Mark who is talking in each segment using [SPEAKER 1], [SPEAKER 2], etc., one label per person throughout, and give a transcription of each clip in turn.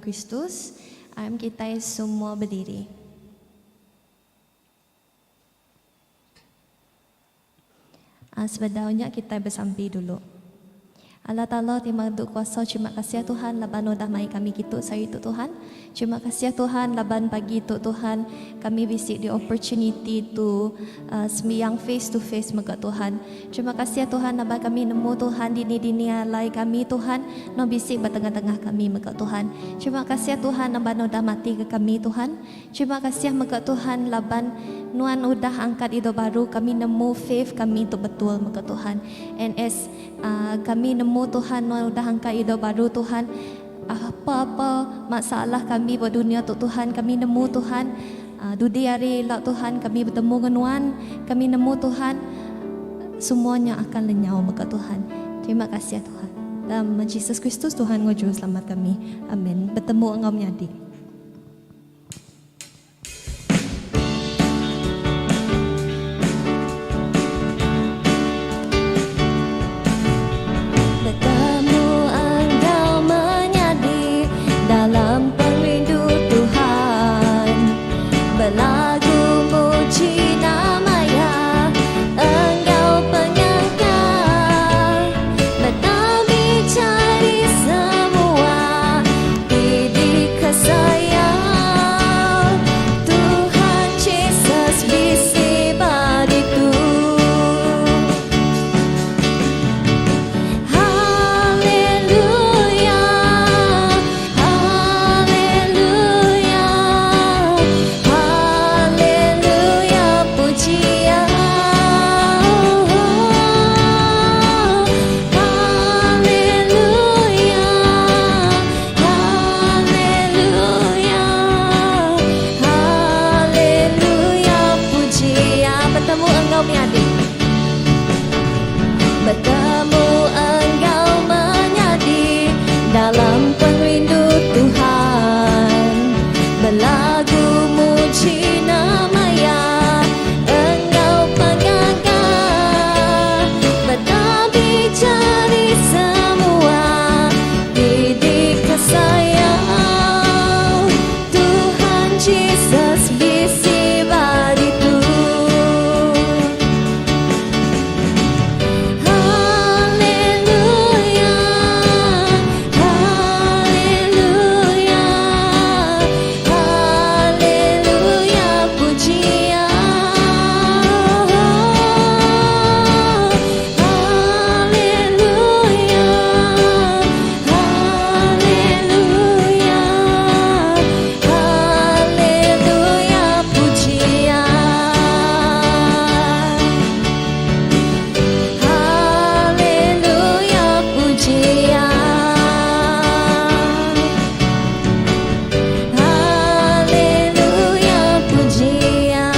[SPEAKER 1] Kristus. Aram kitai semua bediri. Sebedau nya kitai besampi dulu. Allah Taala ti Madu Kuasa terima kasih Tuhan laban udah mai kami kitu sehari tu Tuhan. Terima kasih Tuhan laban pagi tu Tuhan kami bisi the opportunity to sembiang face to face mega Tuhan. Terima kasih Tuhan laban kami nemu Tuhan dini dini alai kami Tuhan nuh bisi ba tengah tengah kami mega Tuhan. Terima kasih Tuhan laban udah mati ke kami Tuhan. Terima kasih mega Tuhan laban nuan udah angkat idup baru kami nemu faith kami tu betul mega Tuhan and as kami nemu Tuhan nuan udah angkat idup baru Tuhan apa apa masalah kami ba dunia tu Tuhan kami nemu Tuhan dudi hari ila Tuhan kami betemu ngan nuan kami nemu Tuhan semua nya akan lenyau mega Tuhan terima kasih Tuhan dalam Jesus Kristus Tuhan enggau Juruselamat kami amen betemu enggau menyadi. Betemu enggau menyadi dalam pengerindu Tuhan Belagu muji nama Iya enggau penyangka Betami cari semua Ti dikesayau Tuhan Jesus bisi ba ditu. Haleluya, haleluya, haleluya puji Iya. Haleluya, haleluya, haleluya puji Iya. Betemu enggau menyadi. Betemu enggau menyadi dalam pengerindu Tuhan. Belagu muji nama Iya enggau pengaga. Betabi jari semua ti dikesayau Tuhan Jesus bisi ba ditu. Haleluya, haleluya, haleluya puji Iya. Haleluya, haleluya, haleluya puji Iya. Haleluya puji Iya. Haleluya puji Iya.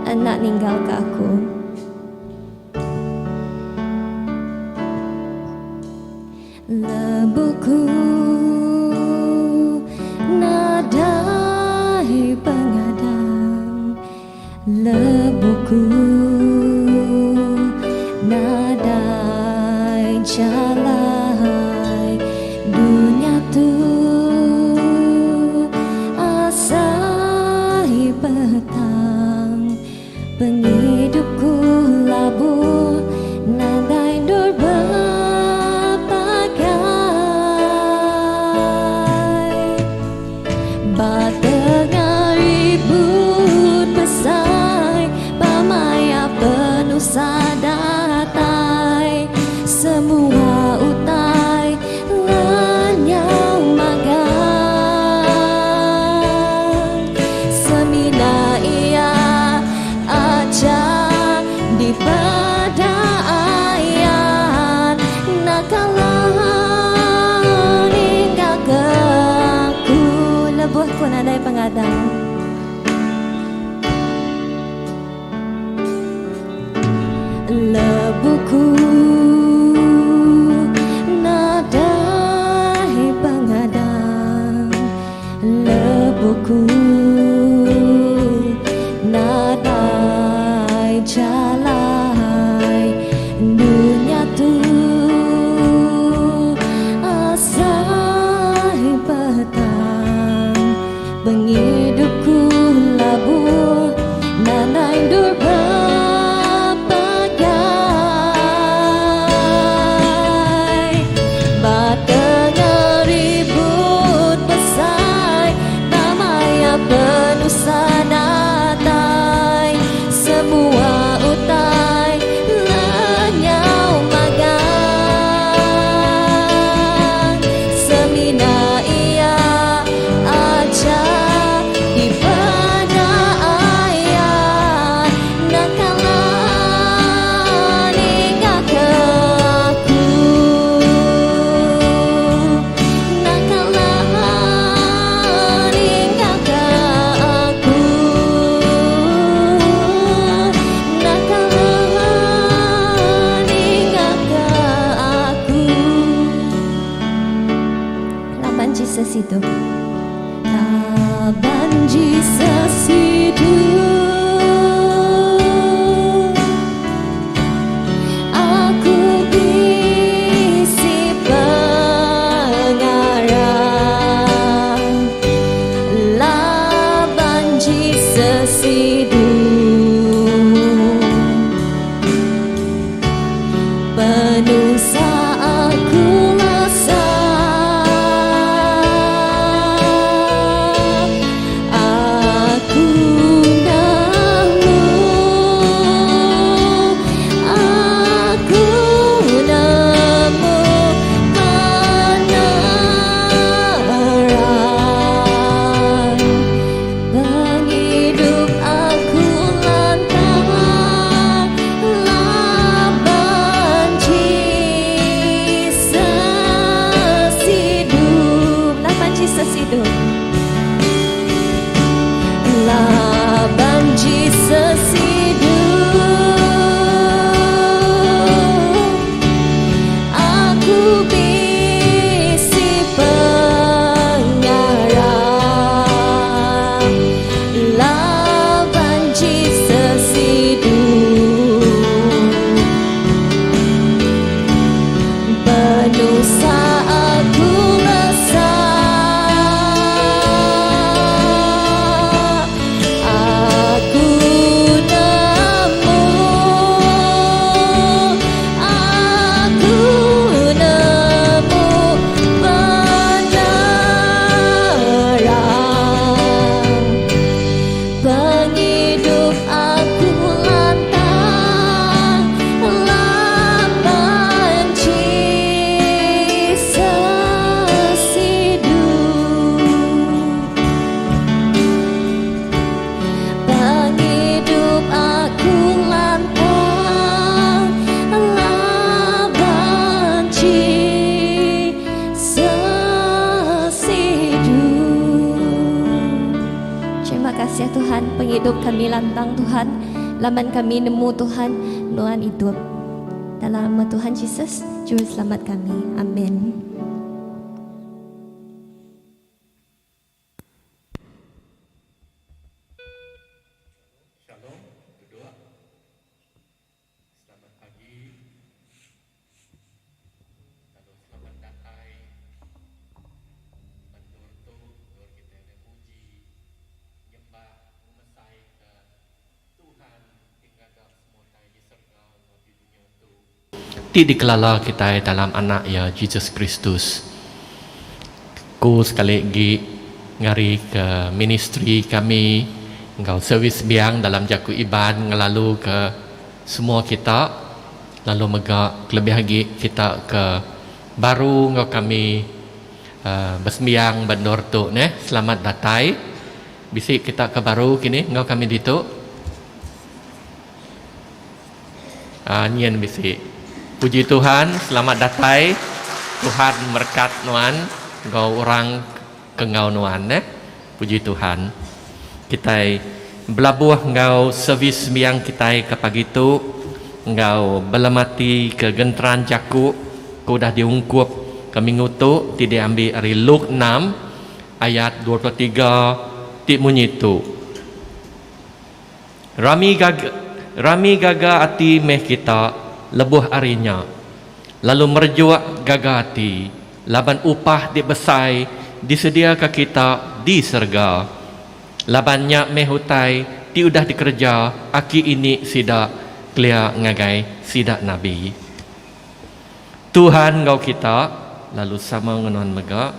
[SPEAKER 1] Enda ninggalka aku. Lebuh ku nadai pengadang Lebuh ku nadai jalai Dunya tu asai petang Pengidup ku labuh nadai endur bepagai. Ba tengah ribut besai ba maya penusah datai semua utai lenyau magang. Semina iya aja dipeda ayan Nakala ninggalka aku lebuh ku nadai pengadang. Lebuh ku nadai pengadang Lebuh ku nadai jalai Dunya tu. kasih Tuhan pengidup kami lantang Tuhan laban kami nemu Tuhan nuan idup dalam nama Tuhan Jesus juruselamat kami amen.
[SPEAKER 2] Shalom, duduk. Selamat pagi. Lalu selamat datai ba endur tu endur kitai ulih muji, nyembah, ngemesaika Tuhan ti ngaga semua utai di serega enggau di dunya tu. Ti dikelala kitai dalam Anak Iya Jesus Kristus. Ku sekali agi ngarika ministri kami enggau servis sembiang dalam jaku Iban ngelaluka semua kita lalu mega kelebih agi kita ke baru enggau kami besembiang ba endur tu neh. Selamat datai. Bisi kita ke baru kini enggau kami ditu. Aa nyin bisi. Puji Tuhan selamat datai Tuhan merekat nuan enggau orang ke enggau nuan neh. Puji Tuhan. Kitai belabuh enggau servis sembiang kitai ke pagi tu enggau belemati ke genteran jaku ke udah diungkup ke minggu tu ti diambi ari Luke enam ayat 23 ti munyi tu. Rami gaga rami gaga ati meh kita lebuh ari nya, lalu merejuk gaga ati laban upah ti besai disediaka kita di serega. Laban nya meh utai ti udah dikereja aki ini sida kelia ngagai sida nabi. Tuhan enggau kita, lalu sama ngenuan mega.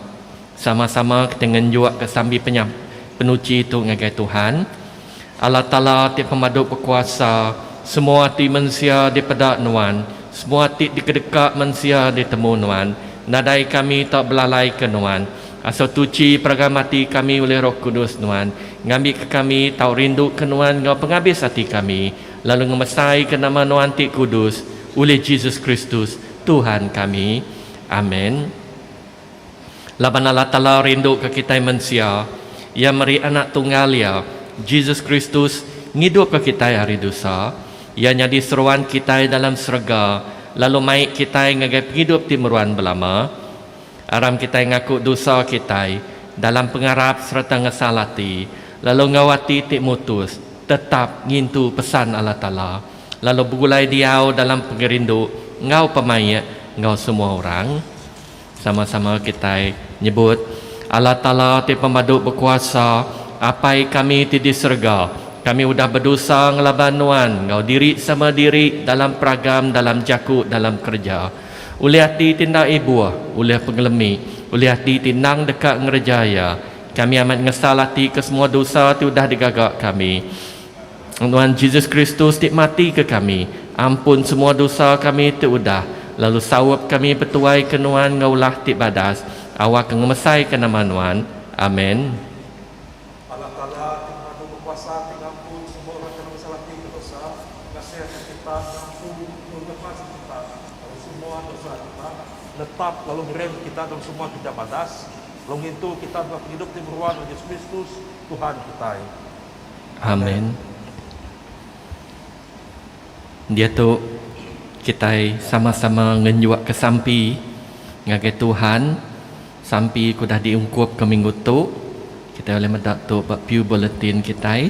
[SPEAKER 2] Sama-sama kita ngenjukka sambi penyap penuchi tu ngagai Tuhan. Allah Taala ti pemadu bekuasa, semua ati mensia dipeda Nuan, semua ti dikedeka mensia ditemu Nuan. Nadai kami tau belalaika Nuan. Asuh tuchi peragam ati kami ulih Roh Kudus Nuan, ngambika kami tau rinduka Nuan enggau pengabis ati kami, lalu ngemesaika nama Nuan ti kudus, ulih Jesus Kristus, Tuhan kami. Amen. Laban Allah Taala rinduka kitai mensia, Iya meri Anak Tunggal Iya, Jesus Kristus, ngidupka kitai ari dosa. Iya nyadi seruan kitai dalam serega, lalu mai kitai ngagai pengidup ti meruan belama. Aram kitai ngaku dosa kitai dalam pengarap sereta ngesal ati, lalu enggau ati ti mutus tetap ngintu pesan Allah Taala. Lalu begulai diau dalam pengerindu enggau pemaik enggau semua orang. Sama-sama kitai nyebut, Allah Taala ti Pemadu Bekuasa, Apai kami ti di serega, kami udah bedosa ngelaban Nuan enggau diri sama diri dalam peragam, dalam jaku, dalam kereja. Ulih ati ti enda ibuh, ulih pengelemi, ulih ati ti endang deka ngereja iya, kami amat ngesal ati ke semua dosa ti udah digaga kami. Nuan Jesus Kristus ti mati ke kami, ampun semua dosa kami ti udah, lalu saup kami betuai ke Nuan enggau ulah ti badas, awakka ngemesaika nama Nuan. Amen.
[SPEAKER 3] Allah Taala ti Pemadu Bekuasa ti ngampun semua orang ke ngesal ati ke dosa, ngasihka kita, ngampu lalu ngelepaska kita ari semua dosa kita, netap lalu ngiring kita dalam semua kereja badas, lalu ngintu kita enggau pengidup ti meruan ari Jesus Kristus, Tuhan kitai.
[SPEAKER 2] Amen. Diatu kitai sama-sama ngenjuaka sampi ngagai Tuhan. Sampi ke udah diungkupka minggu tu, kitai ulih meda tu ba Pew Bulletin kitai.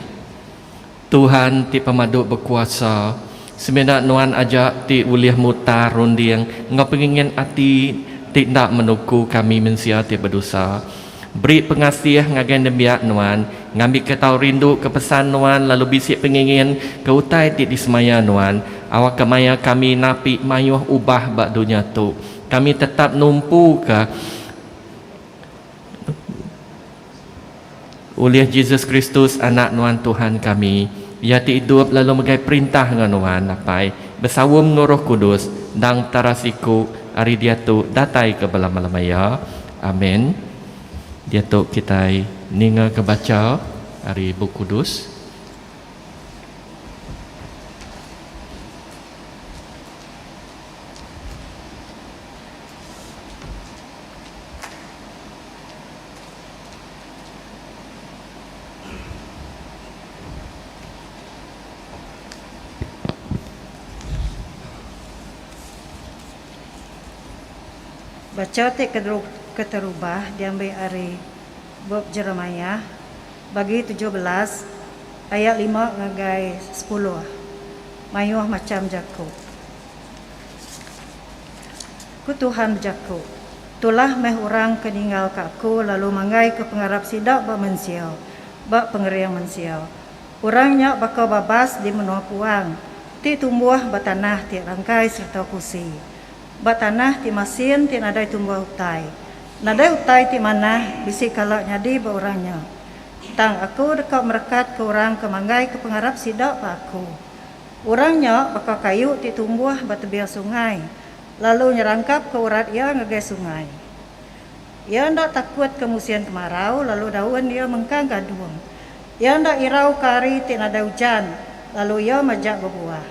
[SPEAKER 2] Tuhan ti pemadu bekuasa, semina Nuan aja ti ulih mutar runding enggau pengingin ati ti enda menuku kami mensia ti bedosa. Beri pengasih ngagai nembiak Nuan, ngambika tau rinduka pesan Nuan lalu bisi pengingin ke utai ti disemaya Nuan, awakka maya kami napi mayuh ubah ba dunya tu, kami tetap numpuka ulih Jesus Kristus Anak Nuan Tuhan kami, Iya ti idup lalu megai perintah enggau Nuan, Apai, besaum enggau Roh Kudus, endang Petara siku, ari diatu datai ke belama-lama iya. Amen. Diatu kitai ningaka bacha ari Bup Kudus.
[SPEAKER 4] Bacha ti keterubah diambi ari bup Jeremiah bagi 17 ayat lima ngagai sepuluh. Mayuh macham jaku. Ku Tuhan bejaku, Tulah meh orang ke ninggalka Aku lalu manggaika pengarap sida ba mensia, ba pengering mensia. Orang nya baka babas di menua puang, ti tumbuh ba tanah ti rangkai sereta kusi, ba tanah ti masin ti nadai tumbuh utai. Nadai utai ti manah bisi kala nyadi ba orang nya. Tang Aku deka merekatka orang ke manggaika pengarap sida ba Aku. Orang nya baka kayu ti tumbuh ba tebing sungai, lalu nyerangkapka urat iya ngagai sungai. Iya enda takutka musin kemarau lalu daun iya mengkang gadung. Iya enda irauka hari ti nadai ujan, lalu iya majak bebuah.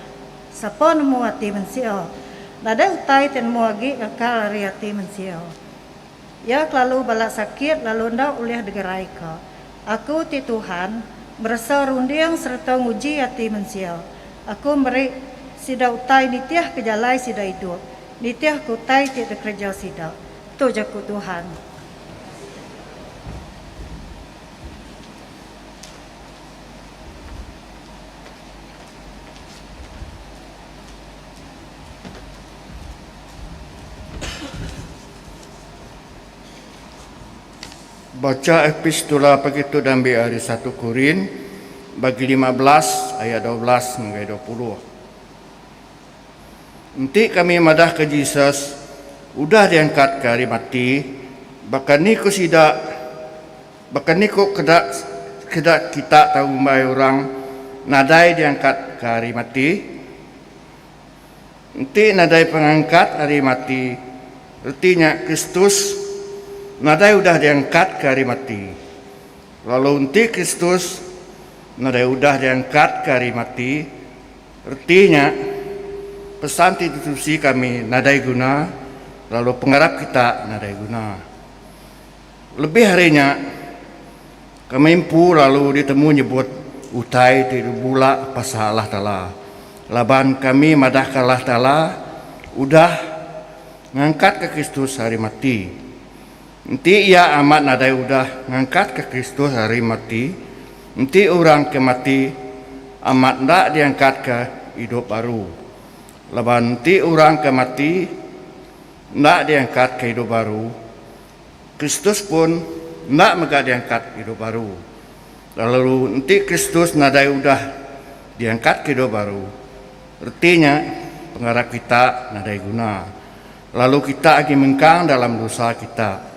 [SPEAKER 4] Sapa nemu ati mensia? Nadai utai ti nemu agi ngakal ari ati mensia. Iya kelalu balat sakit lalu enda ulih digeraika. Aku ti Tuhan, meresa runding sereta nguji ati mensia. Aku meri sida utai nitihka jalai sida idup, nitihka utai ti dikereja sida. Tu jaku Tuhan.
[SPEAKER 5] Bacha epistula pagi tu diambi ari satu Korin bagi 15 ayat 12 ngagai 20. Enti kami madahka Jesus udah diangkatka ari mati, baka ni ku sida baka ni ku keda sekeda kita tau ngumbai orang nadai diangkatka ari mati? Enti nadai pengangkat ari mati, reti nya Kristus nadai udah diangkatka ari mati. Lalu enti Kristus nadai udah diangkatka ari mati, reti nya pesan ti ditusi kami nadai guna lalu pengarap kita nadai guna. Lebih ari nya, kami empu lalu ditemu nyebut utai ti bula pasal Allah Taala, laban kami madahka Allah Taala udah ngangkatka Kristus ari mati. Enti Iya amat nadai udah ngangkatka Kristus ari mati, enti orang ke mati amat enda diangkatka idup baru. Laban enti orang ke mati enda diangkatka idup baru, Kristus pun enda mega diangkat idup baru. Lalu enti Kristus nadai udah diangkatka idup baru, reti nya pengarap kita nadai guna, lalu kita agi mengkang dalam dosa kita.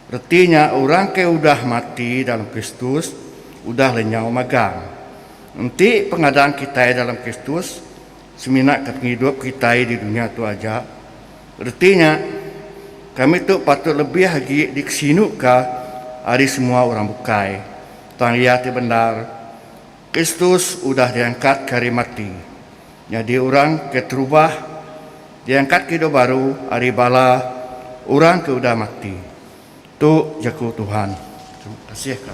[SPEAKER 5] Reti nya orang ke udah mati dalam Kristus udah lenyau magang. Enti pengadang kitai dalam Kristus semina ke pengidup kitai di dunya tu aja, Reti nya, kami tu patut lebih agi dikesinuka ari semua orang bukai. Tang iya ti bendar, Kristus udah diangkatka ari mati, nyadi orang ke terubah diangkatka idup baru ari bala orang ke udah mati. Tu jaku Tuhan. Terima kasih ka.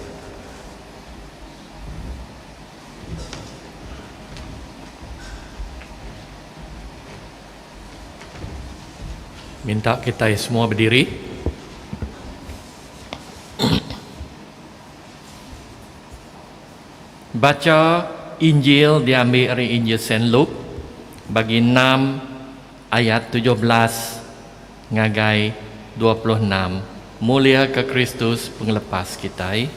[SPEAKER 2] Minta kitai semua bediri. Bacha Injil diambi ari Injil Saint Luke bagi enam ayat 17 ngagai 26. Mulia ke Kristus pengelepas kitai.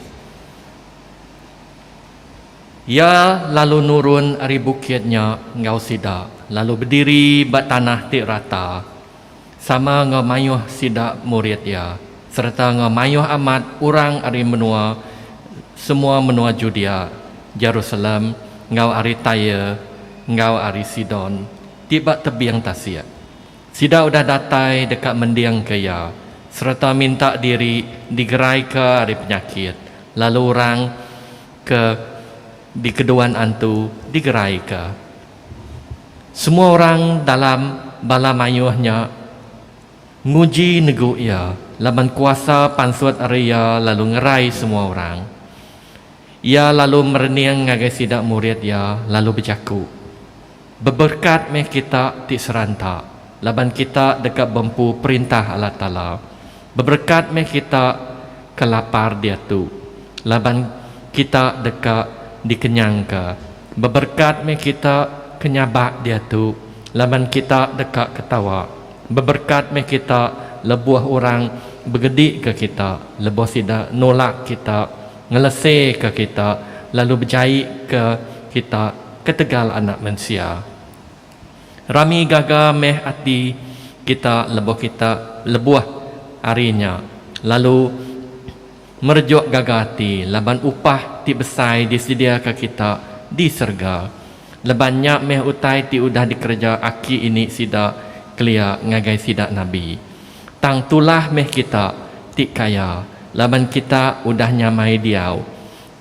[SPEAKER 2] Iya lalu nurun ari bukit nya enggau sida, lalu bediri ba tanah ti rata, sama enggau mayuh sida murid iya, sereta enggau mayuh amat orang ari menua semua menua Judea, Jerusalem, enggau ari Tyre, enggau ari Sidon, ti ba tebing tasik. Sida udah datai deka mendingka iya, sereta minta diri digeraika ari penyakit, lalu orang ke dikeduan antu digeraika. Semua orang dalam bala mayuh nya nguji negu iya laban kuasa pansut ari iya lalu ngerai semua orang. Iya lalu merening ngagai sida murid iya lalu bejaku, Beberekat meh kita ti seranta. laban kita deka bempu Perintah Allah Taala. Beberekat meh kita ke lapar diatu, laban kita deka dikenyangka. Beberekat meh kita ke nyabak diatu, laban kita deka ketawa. Beberekat meh kita lebuh orang begedika kita, lebuh sida nulak kita, ngeleseka kita, lalu bejaika kita ketegal Anak Mensia. Rami gaga meh ati kita lebuh kita lebuh ari nya, lalu merejuk gaga ati laban upah ti besai disediaka kita di serega. Leban nya meh utai ti udah dikereja aki ini sida kelia ngagai sida nabi. Tang tulah meh kita ti kaya, laban kita udah nyamai diau.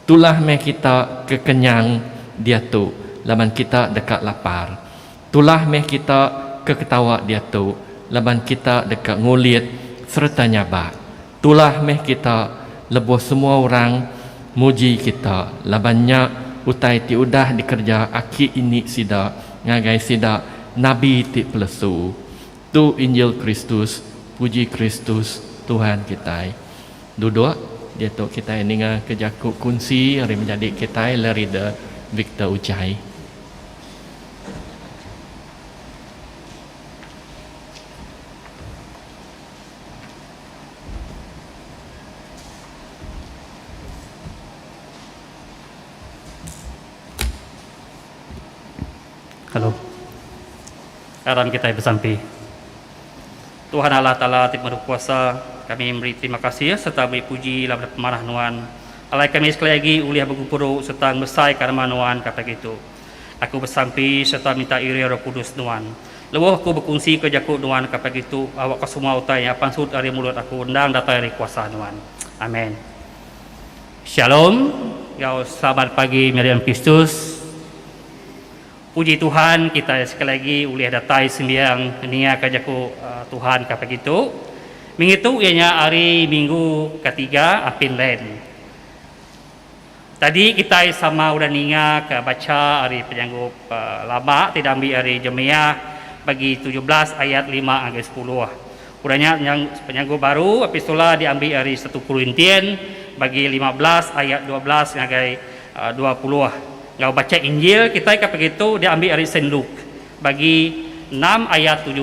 [SPEAKER 2] Tulah meh kita ke kenyang diatu, laban kita deka lapar. Tulah meh kita ke ketawa diatu, laban kita deka ngulit sereta nyabak. Tulah meh kita lebuh semua orang muji kita, laban nya utai ti udah dikereja aki ini sida ngagai sida nabi ti pelesu. Tu Injil Kristus, Puji Kristus, Tuhan kitai. Duduk, diatu kitai ninga ke jaku kunsi ari menyadi kitai Larry The Victor Ujai.
[SPEAKER 6] Halo. Aram kitai besampi. Tuhan Allah Taala ti Pemadu Kuasa, kami meri terima kasih sereta meri puji laban pemanah Nuan. Alai kami sekali agi ulih begempuru sereta ngemesaika nama Nuan ka pagi tu. Aku besampi sereta minta iring Roh Kudus Nuan. Lebuh aku bekunsika jaku Nuan ka pagi tu, awakka semua utai nya pansut ari mulut aku endang datai ari kuasa Nuan. Amen. Shalom enggau selamat pagi Miriam Kristus. Puji Tuhan kitai sekali agi ulih datai sembiang ninga ka jaku Tuhan ka pagi tu. Minggu tu iya nya hari minggu ketiga apin Lent. Tadi kitai sama udah ninga ka bacha ari penyanggup lama ti diambi ari Jeremiah bagi 17 ayat lima ngagai sepuluh. Udah nya penyanggup baru epistola diambi ari satu Korintian bagi 15 ayat 12 ngagai 20. Enggau bacha Injil kitai ka pagi tu diambi ari Saint Luke bagi enam ayat 17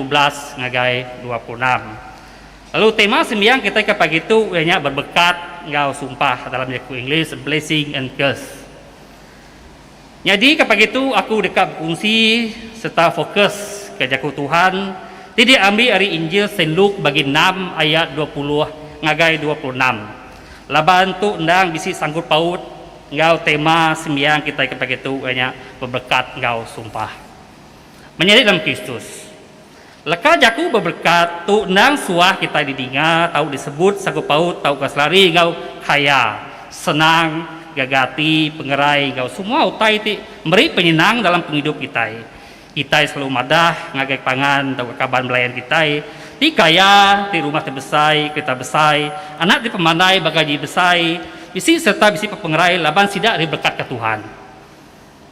[SPEAKER 6] ngagai 26. Lalu tema sembiang kitai ka pagi tu iya nya berbekat enggau sumpah dalam jaku English blessing and curse. Nyadi ka pagi tu aku deka bekunsi sereta fokus ke jaku Tuhan ti diambi ari Injil Saint Luke bagi enam ayat 20 ngagai 26. Laban tu endang bisi sangkut paut enggau tema sembiang kitai ke pagi tu iya nya beberekat enggau sumpah. Menyadi dalam Kristus. Leka jaku beberekat tu endang suah kitai didinga tau disebut sangkut paut tauka selari enggau kaya, senang, gaga ati, pengerai enggau semua utai ti meri penyenang dalam pengidup kitai. Kitai selalu madah ngagai pangan tauka kaban belayan kitai ti kaya, ti rumah ti besai, kerita besai, anak ti pemandai ba gaji besai, bisi sereta bisi pepengerai laban sida diberekatka Tuhan.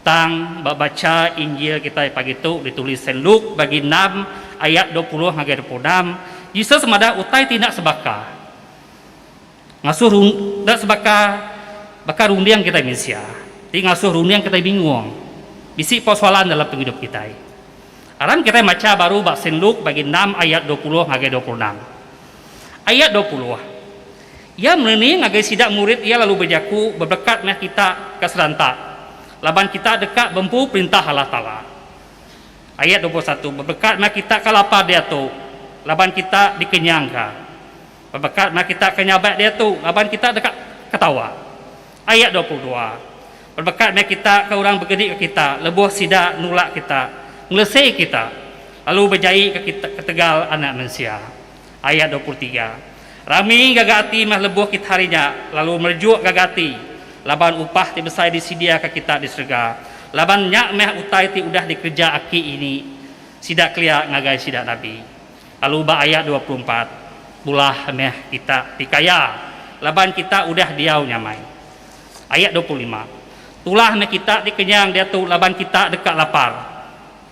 [SPEAKER 6] Tang, ba bacha Injil kitai pagi tu ditulis Saint Luke bagi enam ayat 20 ngagai 26, Jesus madah utai ti enda sebaka. Ngasuh enda sebaka baka runding kitai mensia ti ngasuh runding kitai bingung. Bisi persoalan dalam pengidup kitai. Aram kitai macha baru ba Saint Luke bagi enam ayat 20 ngagai 26. Ayat 20, Iya merening ngagai sida murid iya lalu bejaku, Beberekat meh kita ke seranta, laban kita deka bempu Perintah Allah Taala. Ayat 21, Beberekat meh kita ke lapar diatu, laban kita dikenyangka. Bebekat meh kita ke nyabak diatu, laban kita deka ketawa. Ayat 22, Bebekat meh kita ke orang begedika kita lebuh sida nulak kita, ngelesei kita, lalu bejaika kita ketegal Anak Mensia. Ayat 23, Rami gaga ati meh lebuh kita hari nya, lalu merejuk gaga ati, laban upah ti besai disediaka kita di serega, laban nya meh utai ti udah dikereja aki ini sida kelia ngagai sida nabi. Lalu ba ayat 24, Tulah meh kita ti kaya, laban kita udah diau nyamai. Ayat 25, Tulah meh kita ti kenyang diatu, laban kita deka lapar.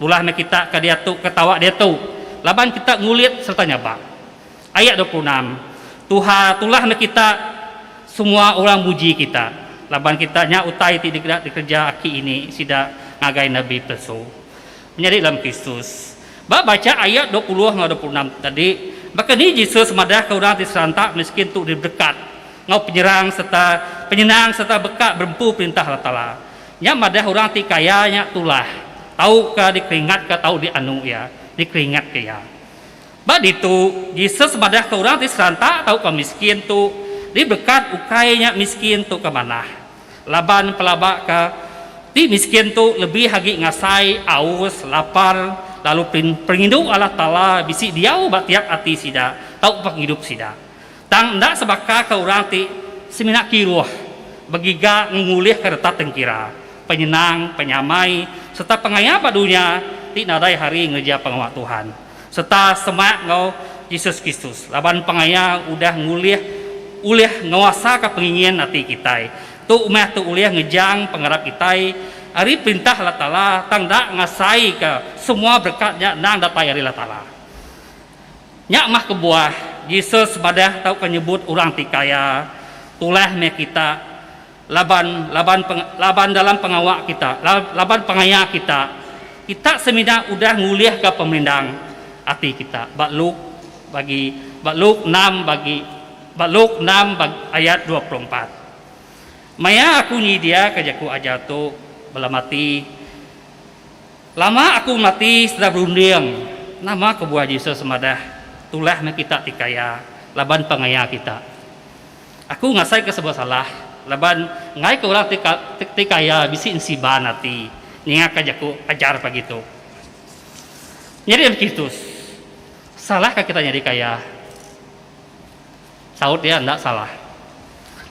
[SPEAKER 6] Tulah meh kita ke diatu ketawa diatu. laban kita ngulit sereta nyabak. Ayat 26, Tuha tulah meh kita semua orang muji kita, laban kita nya utai ti dikena dikereja aki ini sida ngagai nabi pelesu. Menyadi dalam Kristus. Ba bacha ayat 20 enggau 26 tu tadi, baka ni Jesus madahka orang ti seranta miskin tu diberekat enggau penyerang sereta penyenang sereta beka berempu Perintah Allah Taala. Nya madah orang ti kaya nya tulah tauka dikeringatka tau dianu iya, dikeringatka iya. Ba ditu, Jesus madahka orang ti seranta tauka miskin tu diberekat ukai nya miskin tu ke manah. Laban pelabaka ti miskin tu lebih agi ngasai aus, lapar lalu perindu Allah Taala bisi diau ba tiap ati sida tauka pengidup sida. Tang enda sebaka ke orang ti semina kiruh begiga ngulihka reta tengkira, penyenang, penyamai sereta pengaya ba dunya ti nadai hari ngereja pengawa Tuhan sereta semak enggau Jesus Kristus laban pengaya udah ngulih ulih nguasaka pengingin ati kitai. Tu meh tu ulih ngejang pengarap kitai ari perintah Allah Taala tang enda ngasaika semua berekat nya endang datai ari Allah Taala. Nya mah kebuah Jesus madah tauka nyebut orang ti kaya, Tulah meh kita laban laban laban dalam pengawa kita laban pengaya kita, kita semina udah ngulihka pemerindang ati kita. Ba Luke bagi ba Luke enam bagi ba Luke enam bagi ayat 24. Maya aku nyidiaka jaku ajar tu bala mati. Lama aku mati sida berunding, nama kebuah Jesus madah, Tulah meh kita ti kaya, laban pengaya kita. Aku ngasaika sebuah salah, laban enggai ke orang ti kaya bisi ensiban ati ningaka jaku ajar pagi tu. Nyadi Kristus, salahka kita nyadi kaya? Saut iya enda salah.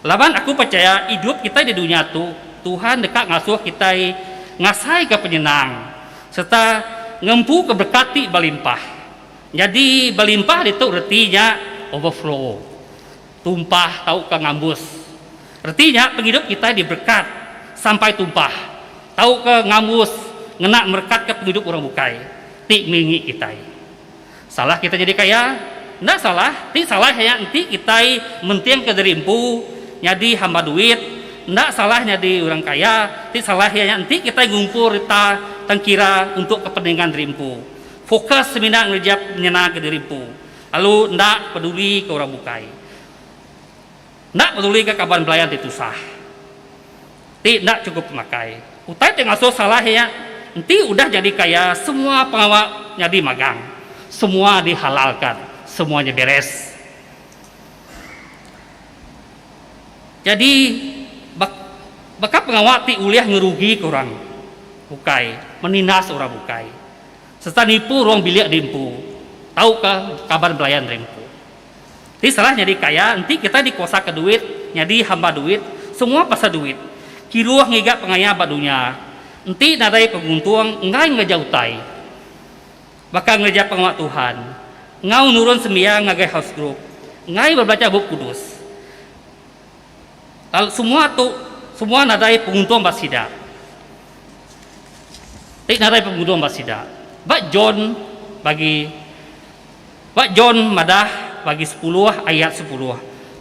[SPEAKER 6] Laban aku pechaya idup kitai di dunya tu, Tuhan deka ngasuh kitai ngasaika penyenang sereta ngempuka berekat ti belimpah. Nyadi belimpah ditu reti nya overflow, tumpah tauka ngambus. Reti nya pengidup kitai diberekat sampai tumpah tauka ngambus ngena merekatka pengidup orang bukai ti ngelingi kitai. Salah kitai nyadi kaya? Enda salah. Ti salah iya enti kitai mentingka diri empu nyadi hamba duit. Enda salah nyadi orang kaya. Ti salah iya nya enti kitai ngumpul reta tengkira untuk kepentingan diri empu. Fokus semina ngereja penyenangka diri empu lalu enda peduli ke orang bukai. Enda peduli ke kaban belayan ti tusah. Ti enda chukup pemakai. Utai ti ngasuh salah iya enti udah jadi kaya semua pengawa nyadi magang. Semua dihalalkan, semuanya beres. Jadi baka pengawa ti ulih ngerugika orang bukai, menindas orang bukai sereta nipu ruang bilik diempu tauka kaban belayan diempu. Ti salah nyadi kaya enti kitai dikuasaka duit, nyadi hamba duit, semua pasal duit. Kiruh ngiga pengaya ba dunya. Enti nadai penguntung enggai ngereja utai. Baka ngereja pengawa Tuhan. Enggau nurun sembiang ngagai house group. Enggai bebelajar bup kudus. Lalu semua tu semua nadai penguntung ba sida. Ti nadai penguntung ba sida. Ba John bagi. Ba John madah bagi sepuluh ayat sepuluh,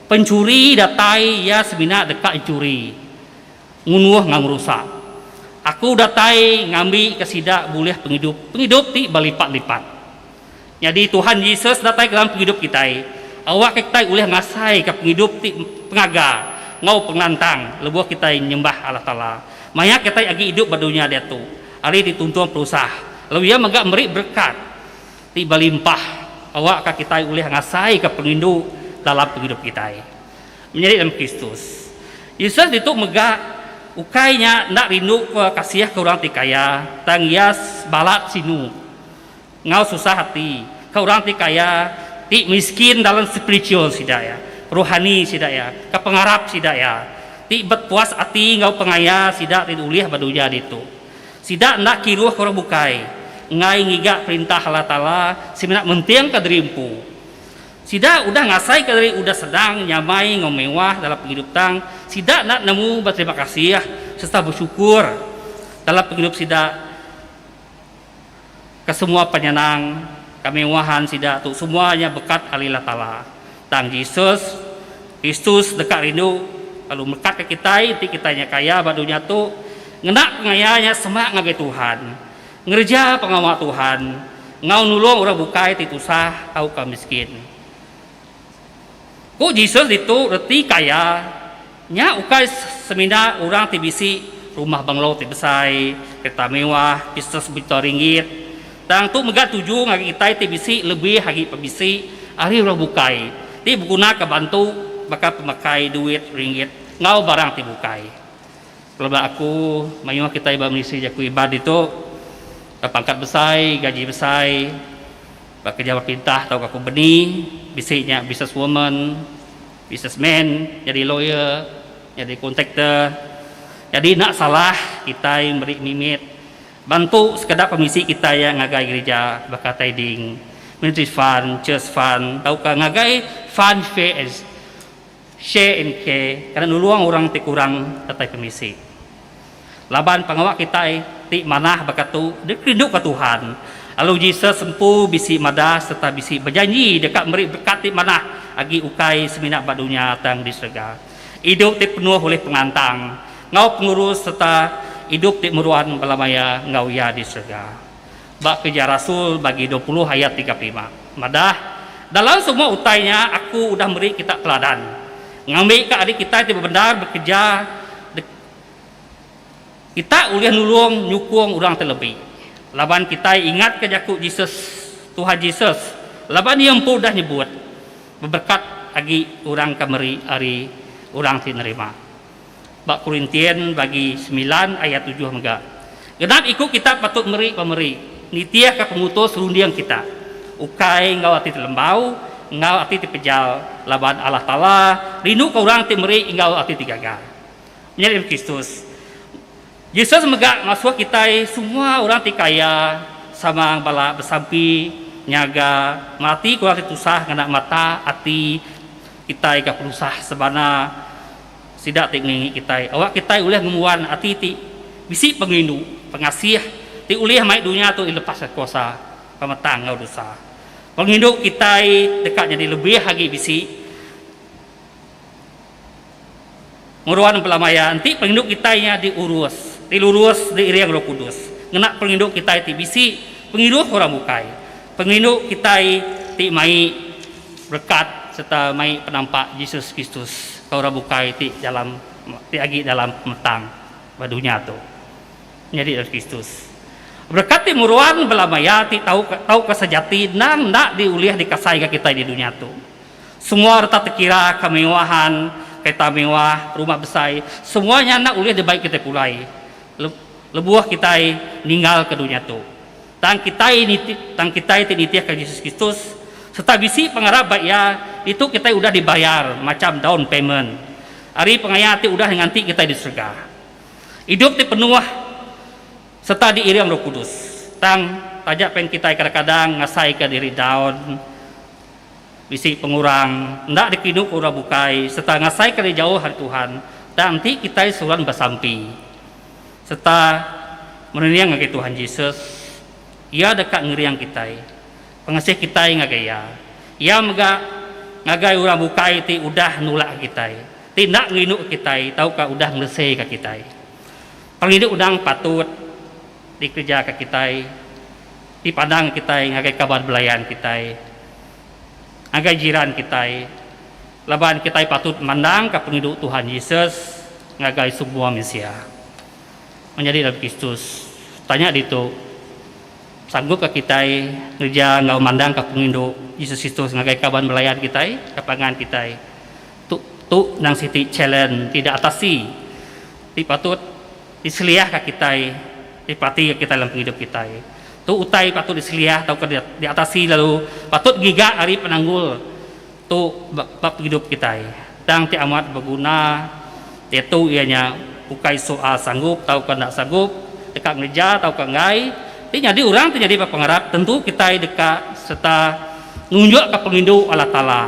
[SPEAKER 6] Penchuri datai iya semina deka enchuri, ngunuh enggau ngerusak. Aku datai ngambika sida bulih pengidup, pengidup ti belipat-lipat. Nyadi Tuhan Jesus datai ke dalam pengidup kitai, awakka kitai ulih ngasaika pengidup ti pengaga enggau pengelantang lebuh kitai nyembah Allah Taala. Maya kitai agi idup ba dunya diatu, ari dituntung penusah, lalu Iya mega meri berekat. Ti belimpah awakka kitai ulih ngasaika pengerindu dalam pengidup kitai. Menyadi dalam Kristus. Jesus ditu mega ukai nya enda rinduka kasihka orang ti kaya, tang iya balat sinu enggau susah ati ke orang ti kaya ti miskin dalam spiritual sida iya, rohani sida iya, ke pengarap sida iya, ti bepuas ati enggau pengaya sida ti ulih ba dunya ditu. Sida enda kiruh ke orang bukai, enggai ngiga Perintah Allah Taala semina mentingka diri empu. Sida udah ngasaika diri udah senang, nyamai enggau mewah dalam pengidup tang sida enda nemu beterima kasih sereta besyukur dalam pengidup sida ke semua penyenang. Kemewahan sida tu semua nya bekat ari Allah Taala. Tang Jesus Kristus deka rindu lalu merekatka kitai enti kitai nya kaya ba dunya tu ngena pengaya nya semak ngagai Tuhan, ngereja pengawa Tuhan enggau nulung orang bukai ti tusah tauka miskin. Ku Jesus ditu reti kaya nya ukai semina orang ti bisi rumah banglo ti besai, kereta mewah, bisnes bejuta ringgit. Tang tu mega tuju ngagai kitai ti bisi lebih agi pemisi ari orang bukai ti begunaka bantu baka pemakai, duit, ringgit enggau barang ti bukai. Pelaba aku mayuh kitai ba Malaysia jaku Iban ditu pangkat besai, gaji besai. Ba kereja perintah tauka kompeni, bisi nya business woman, business man, nyadi lawyer, nyadi kontraktor. Nyadi enda salah kitai meri mimit bantu sekeda pemisi kitai iya ngagai gerija baka tithing, ministry fund, church fund tauka ngagai fund share and share and care kena nulung orang ti kurang datai pemisi. Laban pengawa kitai ti manah baka tu dikerinduka Tuhan, lalu Jesus empu bisi madah sereta bisi bejanji deka meri berekat ti manah agi ukai semina ba dunya tang di serega. Idup ti penuh ulih pengelantang enggau pengurus sereta idup ti meruan bala maya enggau Iya di serega. Ba Kereja Rasul bagi 20 ayat 35 madah, Dalam semua utai nya aku udah meri kita teladan, ngambika ari kitai ti bebendar bekereja Kita ulih nulung nyukung orang ti lebih laban kitai ingatka jaku Jesus, Tuhan Jesus, laban iya empu udah nyebut, Beberekat agi orang ke meri ari orang ti nerima. Ba Korintian bagi semilan ayat tujuh mega, Genap iku kita patut meri pemeri nitihka pemutus runding kita, ukai enggau ati ti lembau, enggau ati ti pejal, laban Allah Taala rinduka orang ti meri enggau ati ti gaga. Menyadi Kristus. Jesus mega ngasuh kitai semua orang ti kaya sama bala besampi nyaga merati ke orang ti tusah ngena mata ati kitai ke penusah sebana sida ti ngelingi kitai. Awak kitai ulih ngembuan ati ti bisi pengerindu, pengasih ti ulih mai dunya tu dilepaska kuasa pemetang enggau dosa. Pengerindu kitai deka nyadi lebih agi bisi. Meruan belama iya enti pengerindu kitai nya diurus, dilurus, diiring Roh Kudus. Ngena pengerindu kitai ti bisi pengiruh orang bukai. Pengerindu kitai ti mai berekat sereta mai penampak Jesus Kristus ke orang bukai ti dalam ti agi dalam pemetang ba dunya tu. Menyadi dalam Kristus. Berekat ti meruan belama iya ti tau tauka sejati endang enda diulih dikasaika kitai di dunya tu. Semua reta tekira, kemewahan, kereta mewah, rumah besai, semua nya enda ulih dibai kitai pulai lebuh kitai ninggalka dunya tu. Tang kitai tang kitai ti nitihka Jesus Kristus sereta bisi pengarap ba Iya, ditu kitai udah dibayar macham down payment ari pengaya ti udah nganti kitai di serega. Idup ti penuh sereta diiring Roh Kudus. Tang taja pen kitai kadang-kadang ngasaika diri down, Bisi pengurang enda dikerinduka orang bukai sereta ngasaika diri jauh ari Tuhan, tang enti kitai seruran besampi sereta merening ngagai Tuhan Jesus, Iya deka ngering kitai. Pengasih kitai ngagai Iya. Iya mega ngagai orang bukai ti udah nulak kitai, ti enda ngerinduka kitai tauka udah ngeleseka kitai. Pengerindu endang patut dikerejaka kitai. Dipandang kitai ngagai kaban belayan kitai, ngagai jiran kitai, laban kitai patut mandangka pengidup Tuhan Jesus ngagai semua mensia. Menyadi dalam Kristus, tanya ditu, sanggupka kitai ngereja enggau mandangka pengindu Jesus Kristus ngagai kaban belayan kitai, ke pangan kitai? Tu tu endang siti challenge ti diatasi ti patut Diseliahka kitai, diperatika kitai dalam pengidup kitai. Tu utai patut diseliah tauka diatasi lalu patut giga ari penanggul tu ba pengidup kitai. Tang ti amat beguna diatu iya nya ukai soal sanggup tauka enda sanggup, deka ngereja tauka enggai. Ti nyadi orang ti nyadi ba pengarap tentu kitai deka sereta nunjukka pengerindu Allah Taala.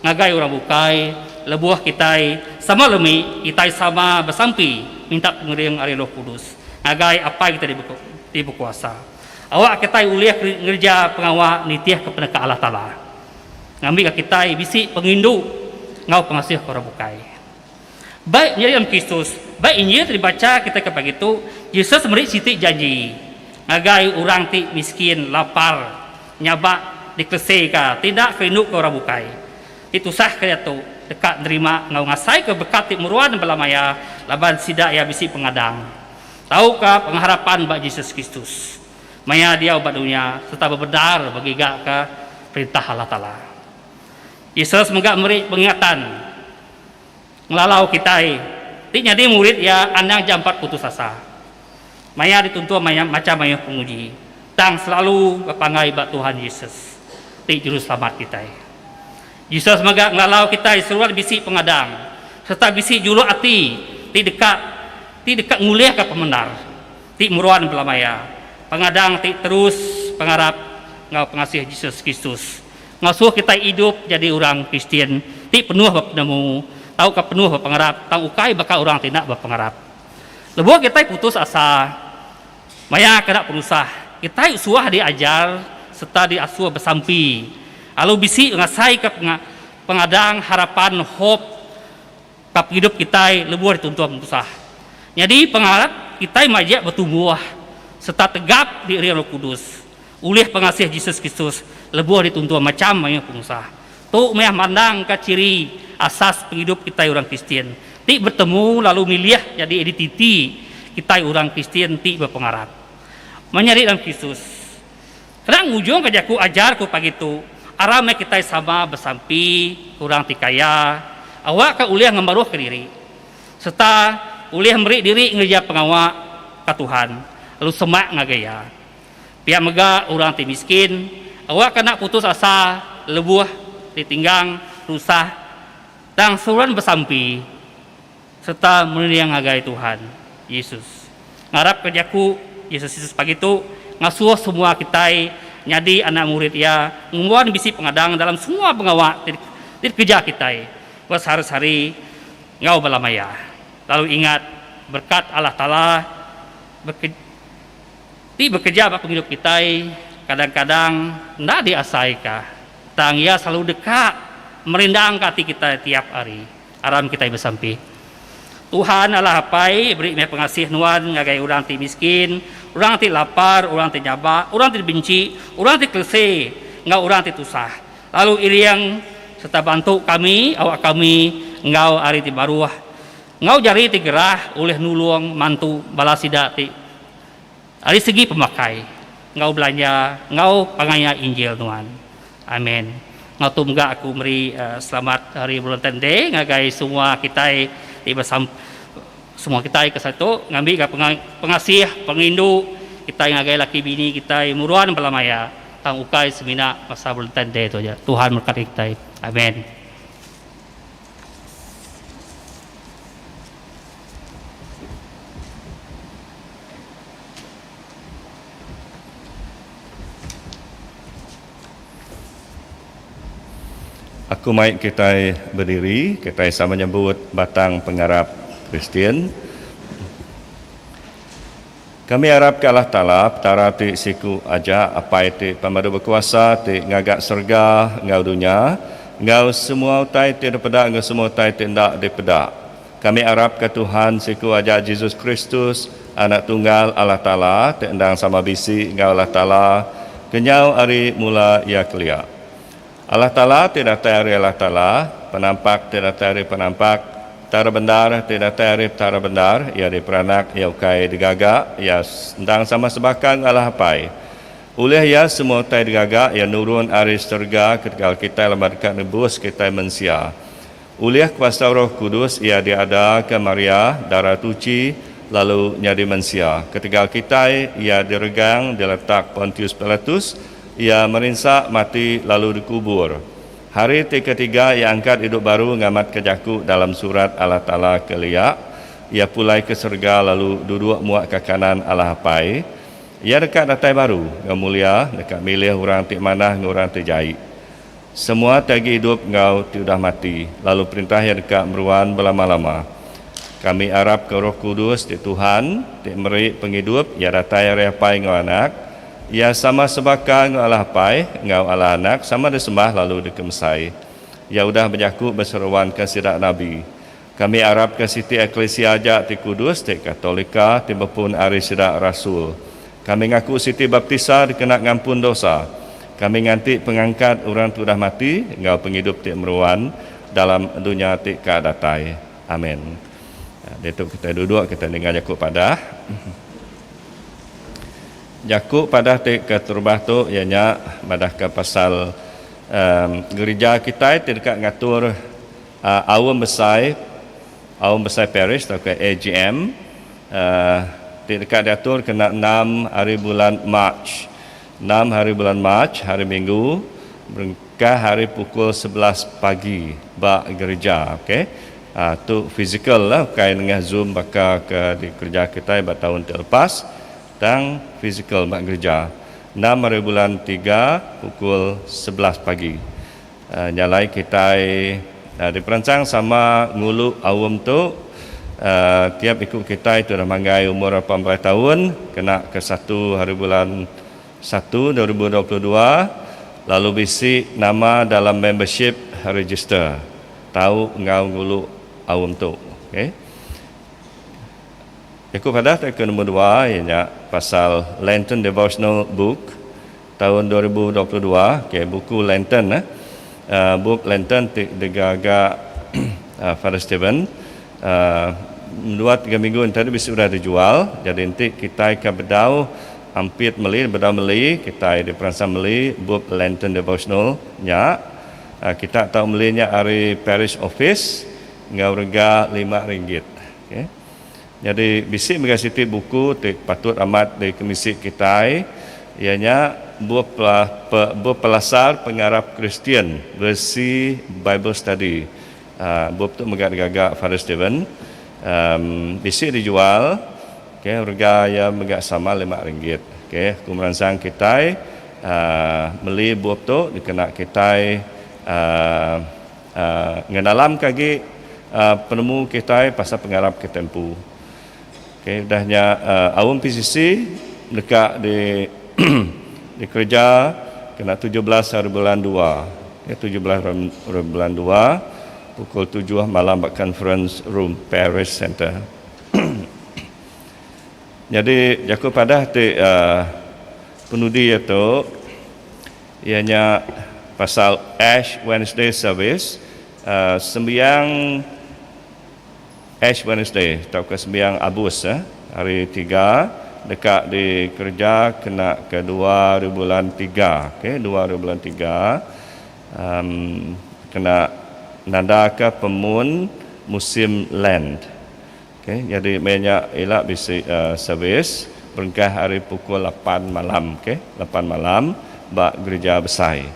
[SPEAKER 6] Ngagai orang bukai, lebuh kitai sama lemi, kitai sama besampi minta pengering ari Roh Kudus ngagai Apai kitai ti bekuasa. Awak kitai ulih ngereja pengawa nitihka peneka Allah Taala. Ngambika kitai bisi pengindu enggau pengasih ke orang bukai. Ba Menyadi Dalam Kristus, ba Injil ti dibacha kitai ke pagi tu, Jesus meri siti janji ngagai orang ti miskin, lapar, nyabak, dikeleseka, ti enda kerinduka orang bukai. Ti tusah ke diatu deka nerima enggau ngasaika berekat ti meruan bala maya laban sida iya bisi pengadang tauka pengharapan ba Jesus Kristus maya diau ba dunya sereta bebendar begigaka Perintah Allah Taala. Jesus mega meri pengingatan ngelalau kitai ti nyadi murid iya anang jampat putus asa maya dituntung macham mayuh penguji tang selalu bepanggai ba Tuhan Jesus ti Juruselamat kitai. Jesus mega ngelalau kitai seruan bisi pengadang sereta bisi juluk ati ti deka ti deka ngulihka pemendar ti meruan belama iya, pengadang ti terus pengarap enggau pengasih Jesus Kristus. Ngasuh kitai idup nyadi orang Kristian ti penuh bepenemu tauka penuh bepengarap tang ukai baka orang ti enda bepengarap. Lebuh kitai putus asa maya kena penusah, kitai suah diajar sereta diasuh besampi lalu bisi ngasaika pengadang harapan hope ka pengidup kitai lebuh dituntung penusah. Nyadi pengarap kitai majak betumbuh sereta tegap di iri Roh Kudus. Ulih pengasih Jesus Kristus lebuh dituntung macham mayuh penusah. Tu meh mandangka chiri asas pengidup kitai orang Kristian ti betemu lalu milih nyadi identiti kitai orang Kristian ti bepengarap. Menyadi dalam Kristus. Kena ngujungka jaku ajar ku pagi tu, aram meh kitai sama besampi ke orang ti kaya awakka ulih ngemaruhka diri sereta ulih meri diri ngereja pengawa ka Tuhan lalu semak ngagai Iya. Pia mega orang ti miskin, awakka enda putus asa lebuh ditinggang tusah tang seruran besampi sereta merening ngagai Tuhan Jesus. Ngarapka jaku Jesus Kristus pagi tu ngasuh semua kitai nyadi anak murid iya ngembuan bisi pengadang dalam semua pengawa ti dikereja kitai besehari-sehari enggau bala maya. Lalu ingat berekat Allah Taala beke. Ti bekereja ba pengidup kitai kadang-kadang enda diasaika, tang Iya selalu deka merindangka ati kitai tiap hari. Aram kitai besampi. Tuhan Allah Apai, beri meh pengasih Nuan ngagai orang ti miskin, orang ti lapar, orang ti nyabak, orang ti dibenci, orang ti kelese, enggau orang ti tusah. Lalu iring sereta bantu kami awak kami enggau ari ti baruh enggau jari ti gerah ulih nulung mantu bala sida ti Ari segi pemakai enggau belanja enggau pangaya Injil nuan. Amen. Enggau tu mega aku meri selamat Hari Valentine Day ngagai semua kitai ti besam semua kitai ke saritu ngambika pengasih pengerindu kitai ngagai laki bini kitai meruan bala maya tang ukai semina pasal Valentine Day tu aja. Tuhan merekati kitai. Amen.
[SPEAKER 7] Aku mai kitai bediri, kitai sama nyebut batang pengarap Kristian. Kami arap ke Allah Taala, Petara ti siku aja, Apai ti Pemadu Bekuasa ti ngaga serega enggau dunya, enggau semua utai ti dipeda enggau semua utai ti enda dipeda. Kami arapka Tuhan siku aja Jesus Kristus, Anak Tunggal Allah Taala ti endang sama bisi enggau Allah Taala kenyau ari mula Iya kelia. Allah Taala ti datai ari Allah Taala, Penampak ti datai ari Penampak, Petara bendar ti datai ari Petara bendar, Iya diperanak, Iya ukai digaga, Iya endang sama sebaka enggau Allah Apai. Ulih Iya semua utai digaga, Iya nurun ari serega ketegal kitai laban deka nebus kitai mensia. Ulih kuasa Roh Kudus iya diadaka Maria, Dara Tuchi, lalu nyadi mensia. Ketegal kitai, iya diregang, diletak Pontius Pilatus, iya merinsa, mati, lalu dikubur. Hari ti ketiga iya angkat idup baru ngamatka jaku dalam Surat Allah Taala ke lia, iya pulai ke serega lalu duduk muak ke kanan Allah Apai. Iya deka datai baru, enggau mulia, deka milih orang ti manah enggau orang ti jai. Semua ti agi idup enggau ti udah mati, lalu Perintah Iya deka meruan belama-lama. Kami arapka Roh Kudus ti Tuhan, ti meri pengidup, Iya datai ari Apai enggau Anak. Iya sama sebaka enggau Allah Apai, enggau Allah Anak, sama disembah lalu dikemesai. Iya udah bejaku beseruanka sida nabi. Kami arapka siti eklisia aja ti kudus, ti Katolika, ti bepun ari sida rasul. Kami ngaku siti baptisa dikena ngampun dosa. Kami nganti pengangkat orang ti udah mati enggau pengidup ti meruan dalam dunya ti ka datai. Amen. Ditu kitai duduk kitai ninga jaku padah. Jaku padah ti keterubah tu iya nya madahka pasal gerija kitai ti deka ngatur aum besai aum besai parish tauka AGM ti deka diatur kena enam hari bulan March. Enam hari bulan March, hari Minggu, berengkah ari pukul 11 pagi ba gerija. Ok. Tu fizikal lah ukai nengah zoom baka ke dikereja kitai ba taun ti lepas tang fizikal ba gerija. Enam hari bulan tiga pukul 11 pagi. Nya alai kitai diperansang sama ngulu aum tu. Tiap iku kitai ti udah manggai umur 18 taun kena ke satu haribulan satu 2022 lalu bisi nama dalam membership register tau enggau ngulu aum tu. Okay. Jaku padah ti ke nombor dua iya nya pasal Lenten Devotional Book taun 2022, okay, buku Lenten eh. Bup Lenten ti digaga Father Stephen dua tiga minggu enti tadi bisi udah dijual. Jadi enti kitai ke bedau ampit meli bedau meli kitai diperansang meli bup Lenten Devotional nya. Kita tau meli nya ari parish office enggau rega lima ringgit. Okay. Nyadi bisi mega siti buku ti patut amat dikemisi kitai iya nya bup Bup Pelasar Pengarap Kristian versi Bible Study. Bup tu mega digaga Father Stephen. Bisi dijual okay, rega iya mega sama lima ringgit. Okay, aku meransang kitai meli bup tu dikena kitai Ngenalamka agi penemu kitai pasal pengarap kitai empu. Okay, udah nya aum PCC deka di dikereja kena 17 hari bulan dua. Okay, 17 hari bulan dua pukul 7 malam ba conference room Parish Center. Nyadi jaku padah ti penudi iya tu iya nya pasal Ash Wednesday Service, sembiang Ash Wednesday tauka sembiang Abus hari Tiga deka dikereja kena ke dua hari bulan tiga, okay, dua hari bulan tiga um kena nandaka pemun musim Lent. Okay, nyadi maya nya ila bisi servis berengkah ari pukul lapan malam, okay, lapan malam ba gerija besai.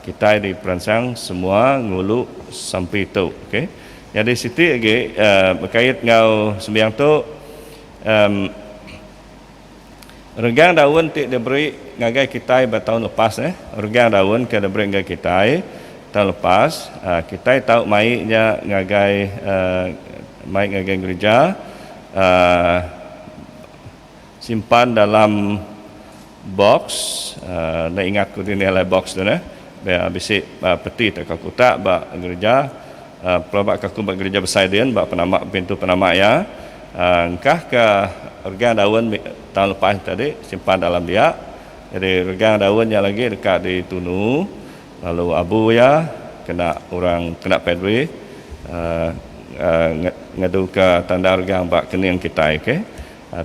[SPEAKER 7] Kitai diperansang semua ngulu sampi tu, okay. Nyadi siti agi bekait enggau sembiang tu um regang daun ti diberi ngagai kitai ba taun lepas eh, regang daun ke diberi ngagai kitai taun lepas kitai tau mai nya ngagai mai ngagai gerija simpan dalam box enda ingat ku dini alai box tu neh bisi peti tauka kutak ba gerija pelaba ka aku ba gerija besai din ba penama pintu penama iya engkah ka regang daun taun lepas tadi simpan dalam dia jadi regang daun nya lagi deka ditunu. Lalu abu iya kena orang kena padri ngaduka tanda regang ba kening kitai okay.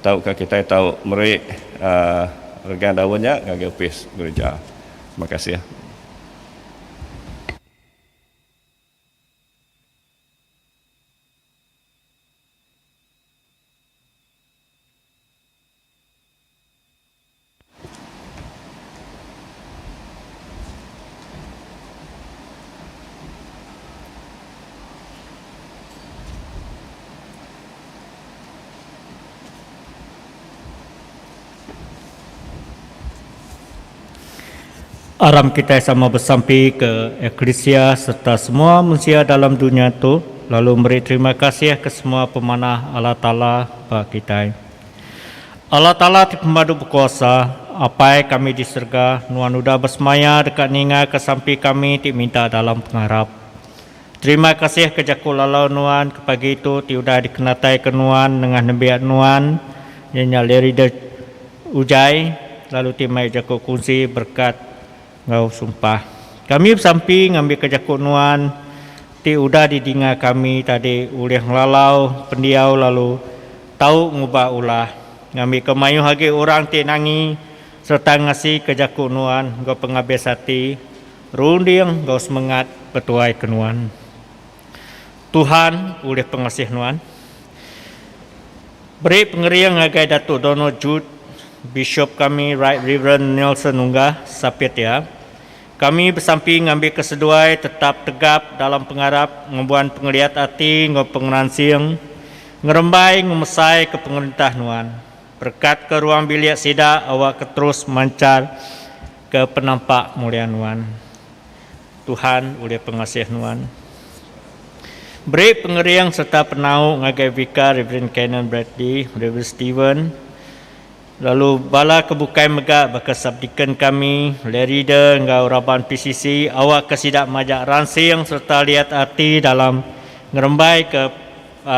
[SPEAKER 7] Tauka kitai tau meri regang daun nya ngagai opis gerija. Terima kasih.
[SPEAKER 8] Aram kitai sama besampi ke eklisia sereta semua mensia dalam dunya tu lalu meri terima kasih ke semua pemanah Allah Taala ba kitai. Allah Taala ti pemadu bekuasa, Apai kami di serega, Nuan udah besemaya deka ningaka sampi kami ti minta dalam pengarap. Terima kasih ke jaku lalau Nuan ke pagi tu ti udah dikenataika Nuan nengah nembiak Nuan, iya nya Larry De Ujai, lalu ti mai jaku kunsi berekat enggau sumpah. Kami besampi ngambika jaku Nuan ti udah didinga kami tadi ulih ngelalau pendiau lalu tau ngubah ulah. Ngambika mayuh agi orang ti nangi sereta ngasika jaku Nuan enggau pengabis ati, runding enggau semengat betuaika Nuan. Tuhan ulih pengasih Nuan. Beri pengering ngagai Datuk Donald Jude, Bishop kami Right Reverend Nelson Unggah, sapit iya. Kami besampi ngambika seduai tetap tegap dalam pengarap ngembuan pengeliat ati enggau pengeransing ngerembai ngemesai ke pengerintah Nuan. Berekatka ruang bilik sida awakka terus manchar ke penampak mulia Nuan. Tuhan ulih pengasih Nuan. Beri pengering sereta penau ngagai Vicar Reverend Canon Bradley, Reverend Steven, Lalu bala ke bukai mega baka subdeacon kami, lay reader enggau raban PCC awakka sida majak ransing sereta liat ati dalam ngerembaika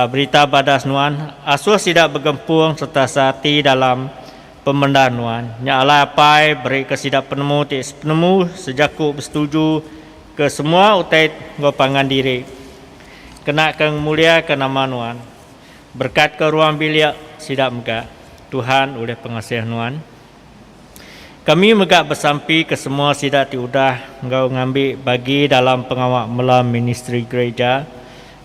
[SPEAKER 8] berita badas nuan, asuh sida begempung sereta seati dalam pemendar nuan. Nya alai Apai, berika sida penemu ti sepenemu sejaku besetuju ke semua utai enggau pangan diri, kena ke ngemuliaka nama nuan. Berekatka ruang bilik sida mega, Tuhan ulih pengasih Nuan. Kami mega besampi ke semua sida ti udah enggau ngambi bagi dalam pengawa mela ministri gereja,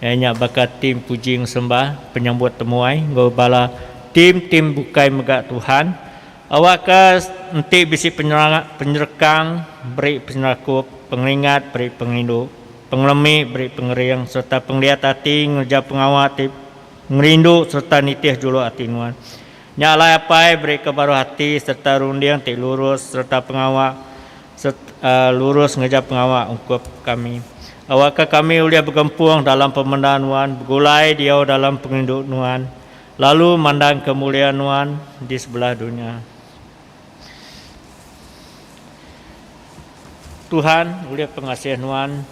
[SPEAKER 8] iya nya baka tim puji sembah, penyambut temuai enggau bala tim-tim bukai mega Tuhan. Awakka enti bisi penyerekang beri penyerakup, pengeringat beri pengerindu. Pengelemi beri pengering sereta pengeliat ati ngereja pengawa ti ngerindu sereta nitih juluk ati nuan. Nya alai Apai beri ke baruh ati sereta runding ti lurus sereta pengawa sereta lurus ngereja pengawa ungkup kami. Awakka kami ulih begempung dalam pemendar nuan, begulai diau dalam pengerindu nuan, lalu mandangka mulia nuan di sebelah dunya. Tuhan, ulih pengasih Nuan,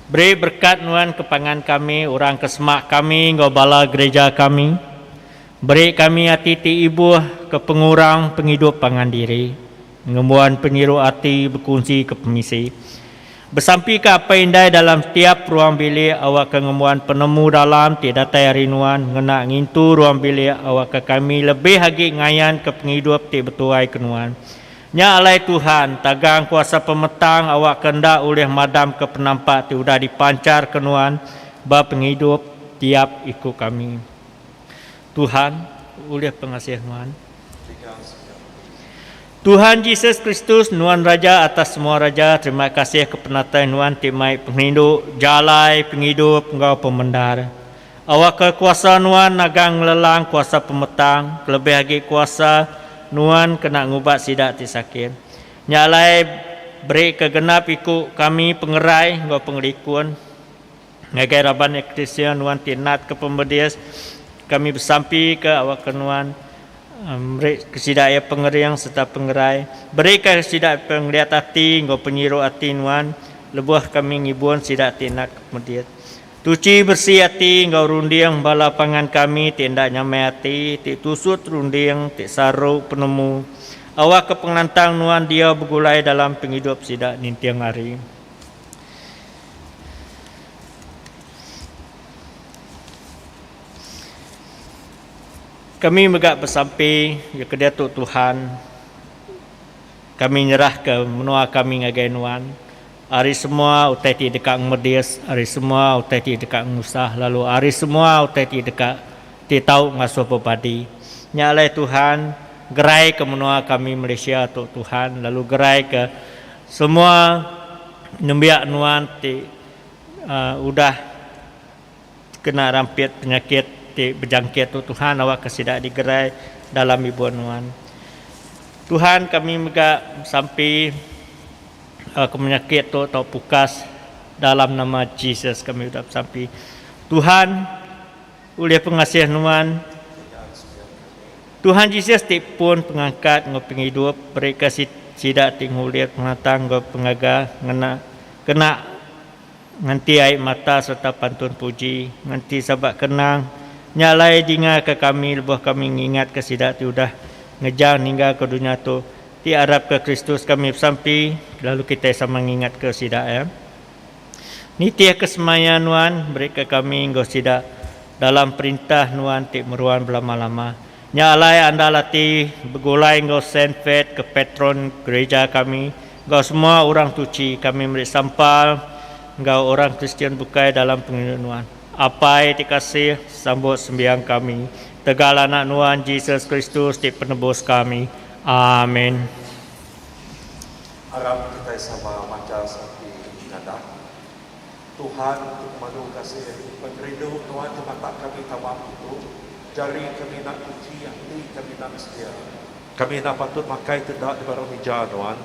[SPEAKER 8] beri berekat Nuan ke pangan kami, orang ke semak kami enggau bala gereja kami. Beri kami ati ti ibuh ke pengurang pengidup pangan diri, ngembuan penyiru ati bekunsi ke pemisi. Besampika apai indai dalam tiap ruang bilik awakka ngembuan penemu dalam ti datai ari Nuan ngena ngintu ruang bilik awakka kami lebih agi ngayanka pengidup ti betuaika Nuan. Nya alai Tuhan, tagang kuasa pemetang awakka enda ulih madamka penampak ti udah dipancharka Nuan ba pengidup tiap iku kami. Tuhan, ulih pengasih Nuan. Tuhan Jesus Kristus, Nuan Raja atas semua raja, terima kasih ke penatai Nuan ti mai pengerindu, jalai pengidup enggau pemendar. Awakka kuasa Nuan nagang ngelelang kuasa pemetang, kelebih agi kuasa Nuan kena ngubat sida ti sakit. Nya alai beri ke genap iku kami pengerai enggau pengelikun. Ngagai raban eklisia nuan ti natka pemedis, kami besampika awakka nuan meri ke sida iya pengering sereta pengerai. Berika sida pengeliat ati enggau penyiru ati nuan lebuh kami ngibun sida ti natka pemedis. Tuchi beresi ati enggau runding bala pangan kami ti enda nyamai ati, ti tusut runding, ti saru penemu. Awakka pengelantang nuan diau begulai dalam pengidup sida ninting hari. Kami mega besampi ya ke diatu Tuhan kami nyerahka menua kami ngagai Nuan ari semua utai ti deka ngemedis ari semua utai ti deka ngusah lalu ari semua utai ti deka ti tau ngasuh bebadi. Nya alai Tuhan geraika menua kami Malaysia tu Tuhan lalu geraika Semua nembiak nuan ti udah kena rampit penyakit ti bejangkit tu Tuhan awakka sida digerai dalam ibun nuan. Tuhan kami mega besampi ke penyakit tu tau pukas dalam nama Jesus kami udah besampi. Tuhan ulih pengasih nuan. Tuhan Jesus ti pun pengangkat enggau pengidup, berika sida ti ngulir pengelantang enggau pengaga ngena kena nganti ai mata sereta pantun puji, nganti sabak kenang. Nya alai dingaka kami lebuh kami ngingatka sida ti udah ngejang ninggalka dunya tu, ti arapka Kristus kami besampi lalu kitai sama ngingatka sida iya. Nitihka semaya Nuan, berika kami enggau sida dalam perintah Nuan ti meruan belama-lama. Nya alai andal ati begulai enggau Saint Fed ke patron gereja kami enggau semua orang tuchi kami meri sampal enggau orang Kristian bukai dalam pengindu Nuan. Apai ti kasih, sambut sembiang kami. Tegal Anak Nuan Jesus Kristus ti Penebus kami. Amin.
[SPEAKER 3] Aram kitai sama macha sampi ngadah. Tuhan ti pemadu kasih, pengerindu Nuan ti matak kami tama kitu, jari kami enda tuchi, ati kami enda sedia. Kami enda patut makai ti enda di baruh mija Nuan,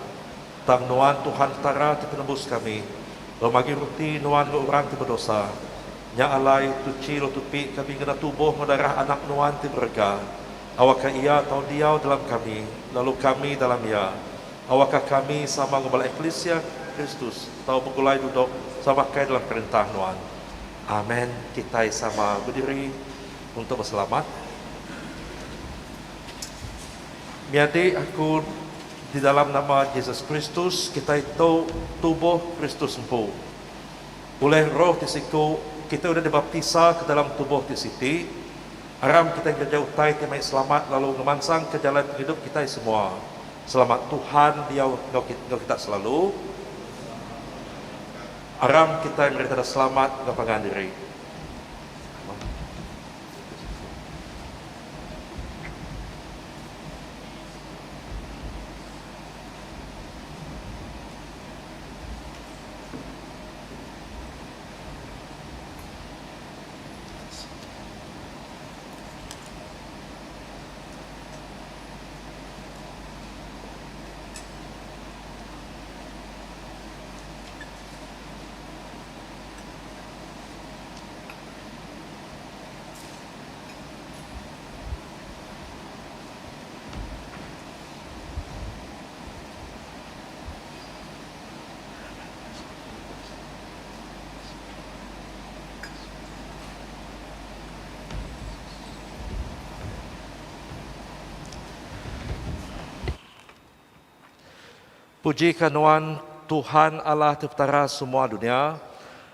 [SPEAKER 3] tang Nuan Tuhan Petara ti penebus kami, lalu magi ruti Nuan enggau orang ti bedosa. Nya alai, tuchi lalu tupi kami ngena tubuh enggau darah Anak Nuan ti berega. Awakka Iya tau diau dalam kami, lalu kami dalam Iya. Awakka kami sama enggau bala eklisia Kristus tau begulai dudok sama kai dalam Perintah Nuan. Amen. Kitai sama bediri untuk beselamat. Menyadi aku di dalam nama Jesus Kristus, kitai tu tubuh Kristus empu. Ulih Roh ti siku, kitai udah dibaptisa ke dalam tubuh ti siti. Aram kitai ngereja utai ti mai selamat lalu ngemansangka jalai pengidup kitai semua. Selamat Tuhan diau enggau enggau kita selalu. Aram kitai meri tanda selamat enggau pangan diri. Pujika Nuan, Tuhan Allah ti Petara semua dunya,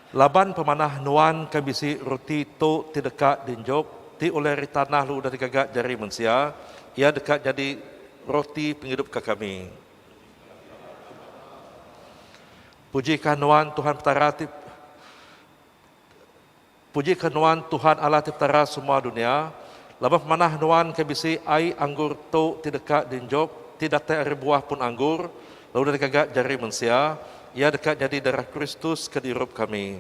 [SPEAKER 3] laban pemanah Nuan ke bisi roti tu ti deka dienjuk, ti ulih ari tanah lalu udah digaga jari mensia, iya deka nyadi roti pengidup ke kami. Pujika Nuan, Tuhan Petara ti Pujika Nuan, Tuhan Allah ti Petara semua dunya, laban pemanah Nuan ke bisi ai anggur tu ti deka dienjuk, ti datai ari buah pun anggur, lalu udah digaga jari mensia, iya deka nyadi darah Kristus ke diirup kami.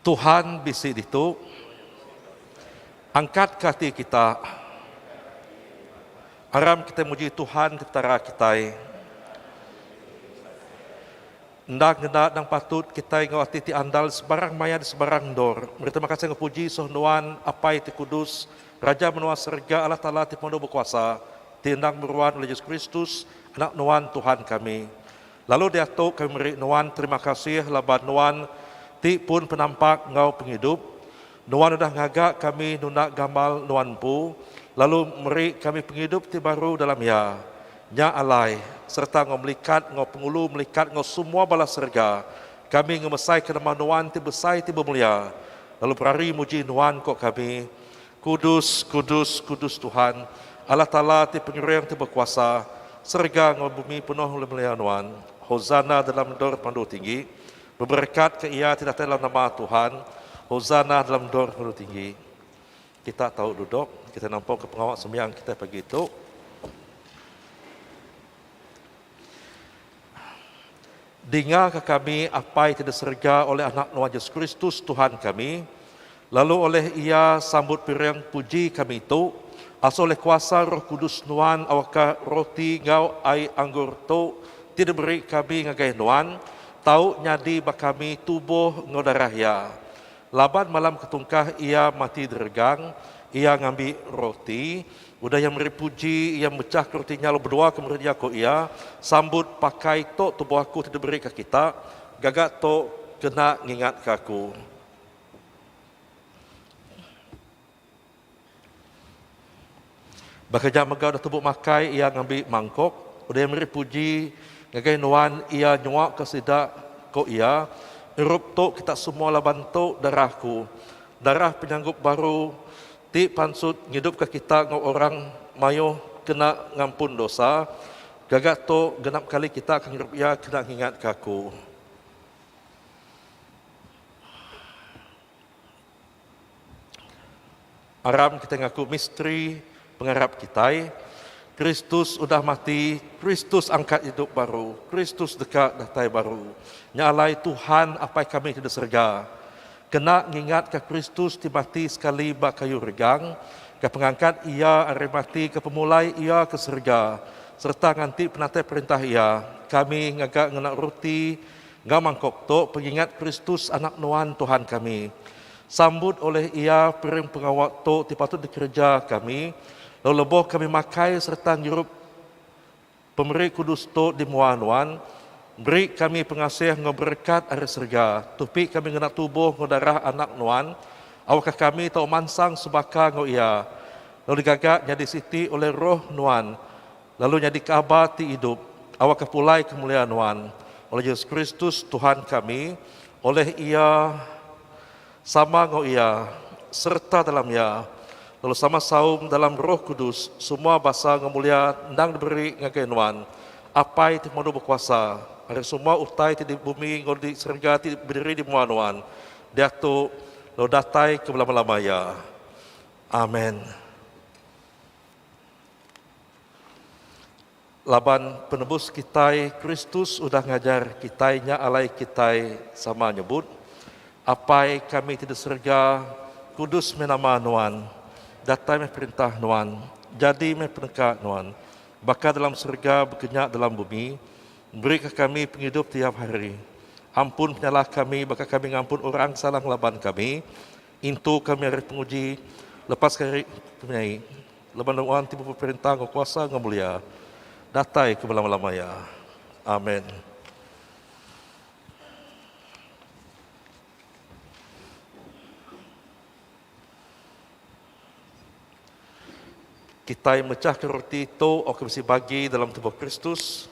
[SPEAKER 3] Tuhan bisi ditu. Angkatka ati kita. Aram kitai muji Tuhan ti Petara kitai. Enda ngena endang patut kitai enggau ati ti andal sebarang maya di sebarang endur. Meri terima kasih enggau puji suh nuan Apai ti Kudus, Raja menua serega Allah Taala ti Pemadu Bekuasa, ti endang meruan oleh Jesus Kristus, Anak nuan Tuhan kami. Lalu diatu kami meri Nuan terima kasih laban Nuan ti pun penampak enggau pengidup. Nuan udah ngaga kami nunda gamal Nuan empu, lalu meri kami pengidup ti baru dalam Iya. Nya alai, sereta enggau melikat enggau pengulu melikat enggau semua bala serega, kami ngemesaika nama Nuan ti besai ti bemulia, lalu berari muji Nuan ko kami, Kudus, kudus, kudus Tuhan, Allah Taala ti pengering ti bekuasa, serega enggau bumi penuh ulih melia Nuan. Hosana dalam endur pemadu tinggi. Beberekat ke Iya ti datai dalam nama Tuhan. Hosana dalam endur pemadu tinggi. Kita tau dudok, kita nampung ke pengawa sembiang kitai pagi tu. Dingaka kami, Apai ti di serega, oleh Anak Nuan Jesus Kristus, Tuhan kami, lalu oleh Iya sambut piring puji kami tu, asuh oleh kuasa Roh Kudus Nuan awakka roti enggau ai anggur tu ti diberi kami ngagai Nuan, Tau nyadi ba kami tubuh enggau darah iya. Laban malam ketungkah iya mati diregang, iya ngambi roti. Udah iya meri puji, iya mechahka roti nya lalu bedua ke murid iya, ku iya, Sambut pakai tu tubuh aku ti diberika kita, gaga tu kena ngingatka aku. Baka nya mega udah tembu makai, iya ngambi mangkuk. Udah iya meri puji ngagai nuan, iya nyuaka sida, ku iya, Ngirup tu kita semua laban tu darah aku, darah penyanggup baru ti pansut ngidupka kita enggau orang mayuh kena ngampun dosa. Gaga tu genap kali kita ke ngirup iya kena ngingatka aku. Aram kitai ngaku misteri pengarap kitai, Kristus udah mati, Kristus angkat idup baru, Kristus deka datai baru. Nya alai Tuhan Apai kami ti di serega, kena ngingatka Kristus ti mati sekali ba kayu regang, ke pengangkat Iya ari mati ke pemulai Iya ke serega, sereta nganti penatai Perintah Iya, kami ngaga ngena roti Enggau mangkok tu, pengingat Kristus Anak Nuan Tuhan kami. Sambut oleh Iya piring pengawa tu ti patut dikereja kami, lalu lebuh kami makai sereta ngirup pemeri kudus tu di mua Nuan, beri kami pengasih enggau berekat ari serega. Tupi kami ngena tubuh enggau darah Anak Nuan, awakka kami tau mansang sebaka enggau Iya, lalu digaga nyadi siti oleh Roh Nuan, Lalu nyadi kabar ti idup, awakka pulai kemulia Nuan, oleh Jesus Kristus Tuhan kami, oleh Iya, sama enggau Iya, sereta dalam Iya, lalu sama saum dalam Roh Kudus, semua basa enggau mulia endang diberi ngagai Nuan, Apai ti Pemadu Bekuasa, ari semua utai ti di bumi enggau di serega ti bediri di mua Nuan, diatu, lalu datai ke belama-lama iya. Amen. Laban Penebus kitai, Kristus udah ngajar kitai nya alai kitai sama nyebut, Apai kami ti di serega, kudus meh nama Nuan. Datai meh perintah Nuan. Jadi meh peneka Nuan, baka dalam serega baka nya dalam bumi. Berika kami pengidup tiap hari. Ampun penyalah kami baka kami ngampun orang salah ngelaban kami. Intu kami ari penguji, lepas kami ari penyai. Laban nuan ti beperintah enggau kuasa enggau mulia, datai ke belama-lama iya. Amen. Kitai mechahka roti tu oka bisi bagi dalam tubuh Kristus.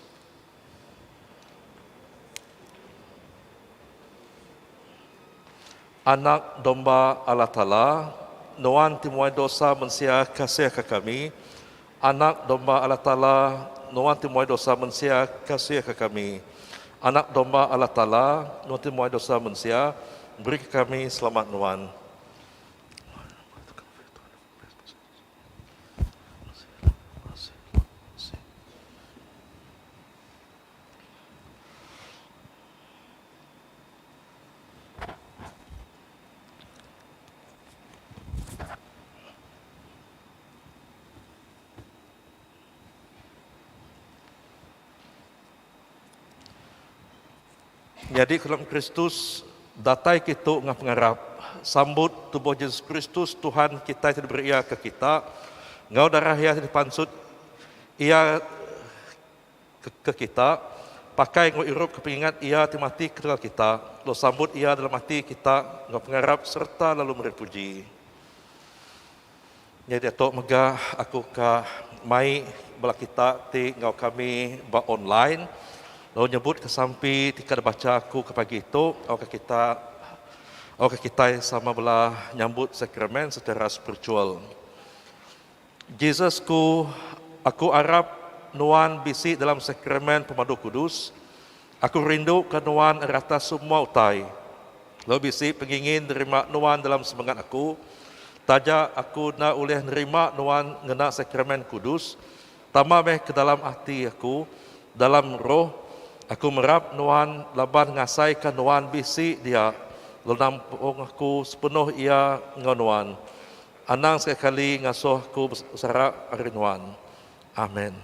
[SPEAKER 3] Anak Domba Allah Taala, Nuan ti muai dosa mensia kasihka kami. Anak Domba Allah Taala, Nuan ti muai dosa mensia kasihka kami. Anak Domba Allah Taala, Nuan ti muai dosa mensia, berika kami selamat Nuan. Nyadi ke dalam Kristus, datai kitu enggau pengarap, sambut tubuh Jesus Kristus Tuhan kitai ti diberi Iya ke kita, enggau darah Iya ti dipansut Iya ke kita, pakai enggau irup ke pengingat Iya ti mati ketegal kita, lalu sambut Iya dalam ati kita enggau pengarap sereta lalu meri puji. Nya diatu mega aku ka mai bala kita ti enggau kami ba online lalu nyebut ke sampi ti ka dibacha aku ke pagi tu awakka kita awakka kitai sama bela nyambut sakramen secara spiritual. Jesus ku, Aku arap Nuan bisi dalam sakramen Pemadu Kudus. Aku rindu ka Nuan ari atas semua utai. Lalu bisi pengingin nerima Nuan dalam semengat aku. Taja aku enda ulih nerima Nuan ngena sakramen kudus, tama meh ke dalam ati aku, dalam roh, aku merap Nuan laban ngasaika Nuan bisi dia lalu nampung aku sepenuh iya enggau Nuan. Anang sekali-kali ngasuh aku beserak ari nuan. Amen.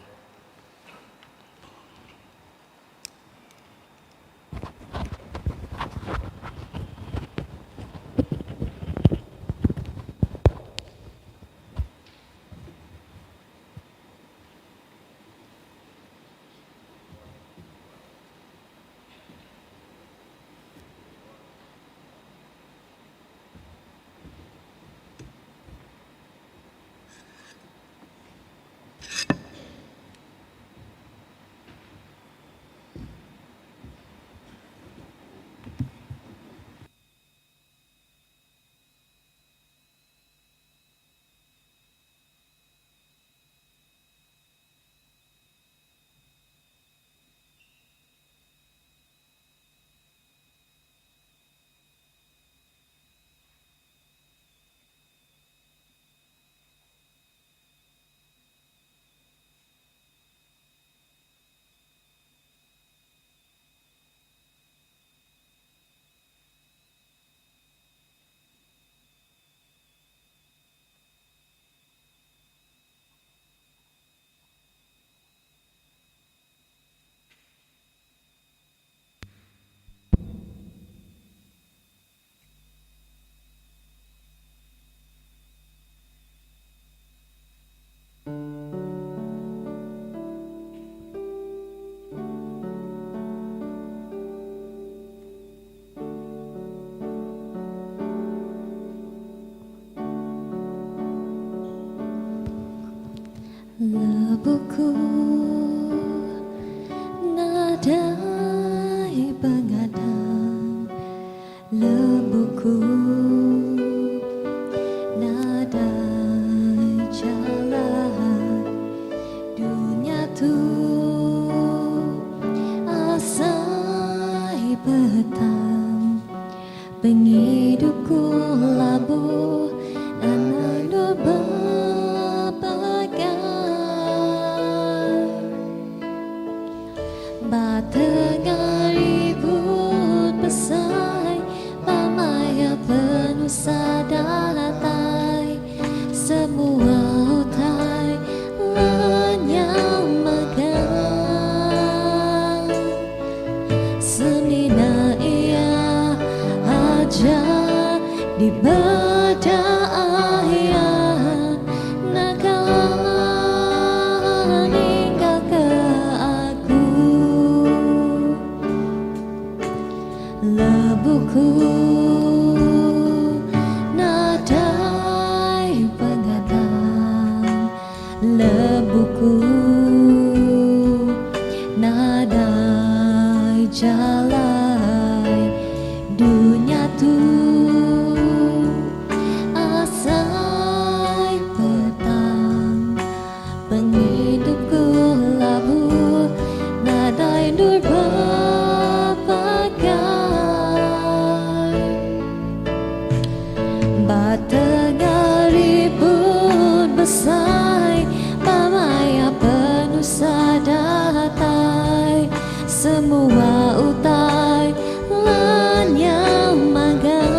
[SPEAKER 1] Pengidupku labuh Nadai endur bepegai Ba tengah ribut besai Ba maya penusah datai Semua utai lenyau magang Semina iya aja dipeda ayan Enda kala ninggalka aku Lebuh ku nadai pengadang Lebuh ku nadai jalai Dunya tu asai petang Pengidup ku labuh nadai endur bepegai Ba tengah ribut besai Ba maya penusah datai Semua utai lenyau magang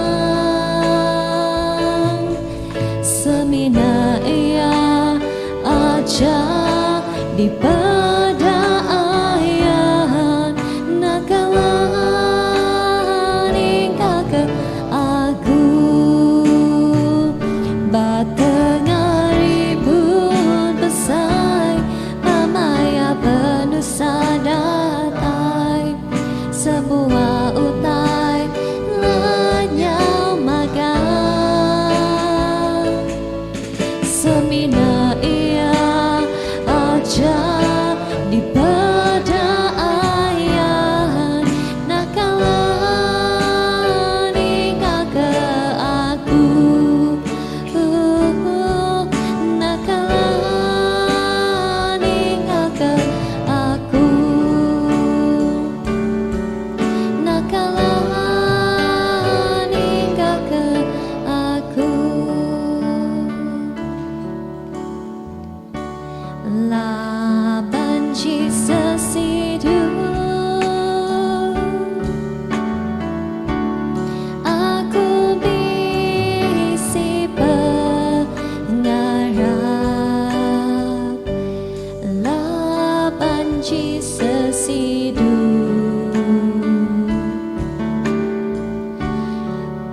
[SPEAKER 1] Semina iya aja dipeda ayan Enda kala ninggalka aku Ba tengah ribut besai Ba maya penusah datai Semua utai lenyau magang Semina iya aja dipeda ayan Enda kala ninggalka aku Enda kala ninggalka aku Enda kala ninggalka aku Laban Jesus idup Aku bisi pengarap Laban Jesus idup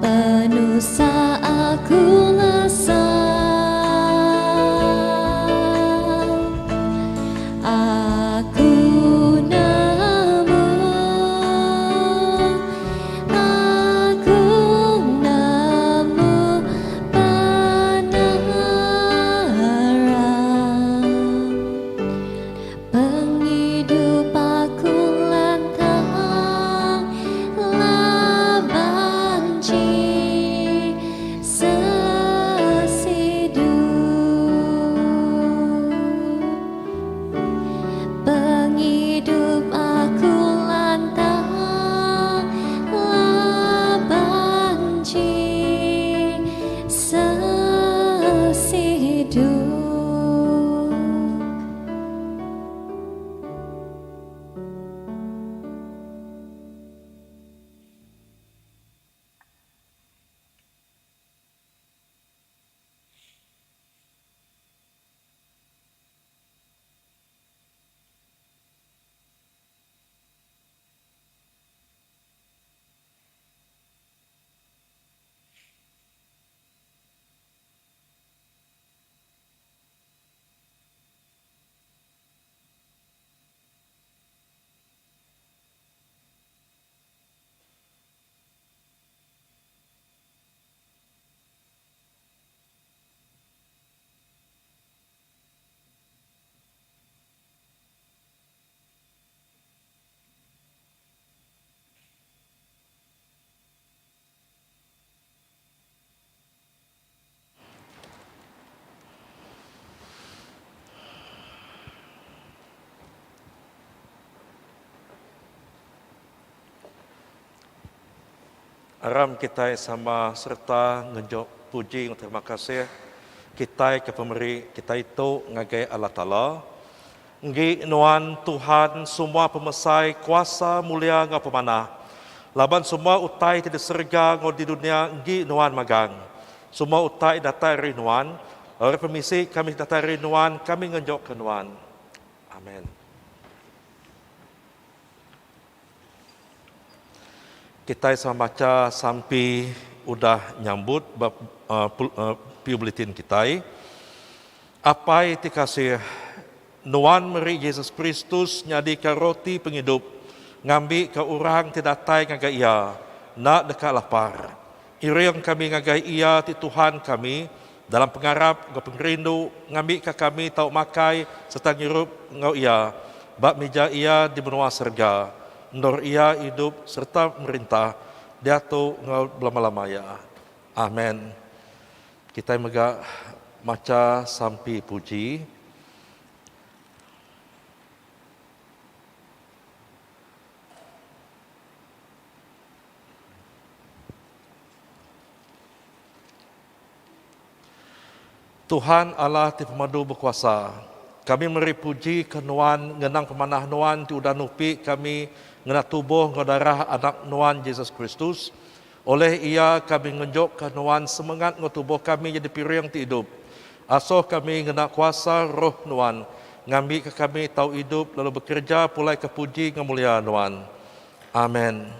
[SPEAKER 1] Penusah aku lesap Aku nemu Aku nemu pengarap Pengidup aku lantang Laban Jesus.
[SPEAKER 3] Aram kitai sama sereta ngenjuk puji enggau terima kasih kitai ke pemeri kitai tu ngagai Allah Taala. Enggi nuan Tuhan semua pemesai kuasa mulia enggau pemanah. Laban semua utai ti di serega enggau di dunya enggi nuan magang. Semua utai datai ari nuan, lalu ari pemisi kami ti datai ari nuan kami ngenjukka nuan. Amen. Kitai sama macha sampi udah nyambut ba Pew Bulletin kitai. Apai ti kasih, Nuan meri Jesus Kristus nyadika roti pengidup ngambika orang ti datai ngagai Iya enda deka lapar. Iring kami ngagai Iya ti Tuhan kami dalam pengarap enggau pengerindu ngambika kami tau makai sereta ngirup enggau Iya ba mija Iya di menua serega, endur Iya idup sereta merintah diatu enggau belama-lama iya. Amen. Kitai mega macha sampi puji. Tuhan Allah ti Pemadu Bekuasa, kami meri puji ke Nuan ngenang pemanah Nuan ti udah nupi kami ngena tubuh enggau darah Anak Nuan Jesus Kristus. Oleh Iya kami ngenjukka Nuan semengat enggau tubuh kami nyadi piring ti idup. Asuh kami ngena kuasa Roh Nuan ngambika kami tau idup lalu bekereja pulaika puji enggau mulia Nuan. Amen.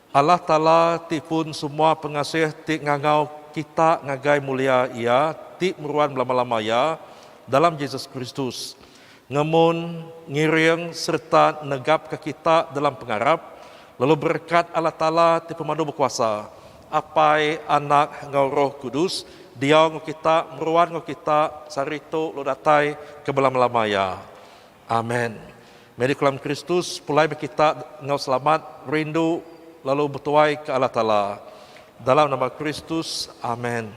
[SPEAKER 3] Allah Taala ti pun semua pengasih ti ngangau kita ngagai mulia Iya ti meruan belama-lama iya dalam Jesus Kristus, ngemun, ngiring sereta negapka kita dalam pengarap, lalu berekat Allah Taala ti pemadu bekuasa, Apai, Anak enggau Roh Kudus, diau enggau kita, meruan enggau kita sehari tu lalu datai ke belama-lama iya. Amen. Meri kelam Kristus pulai meh kita enggau selamat, rindu lalu betuai ke Allah Taala. Dalam nama Kristus. Amen.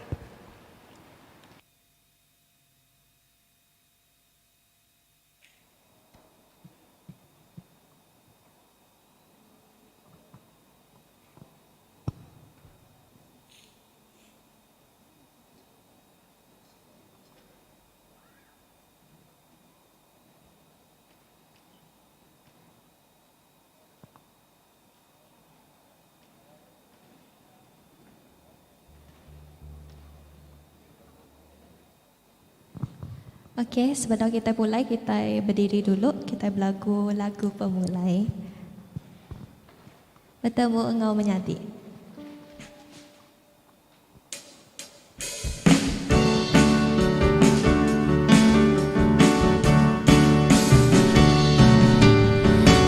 [SPEAKER 1] Okey, sebedau kitai pulai kitai bediri dulu kitai belagu lagu pemulai. Betemu enggau menyadi.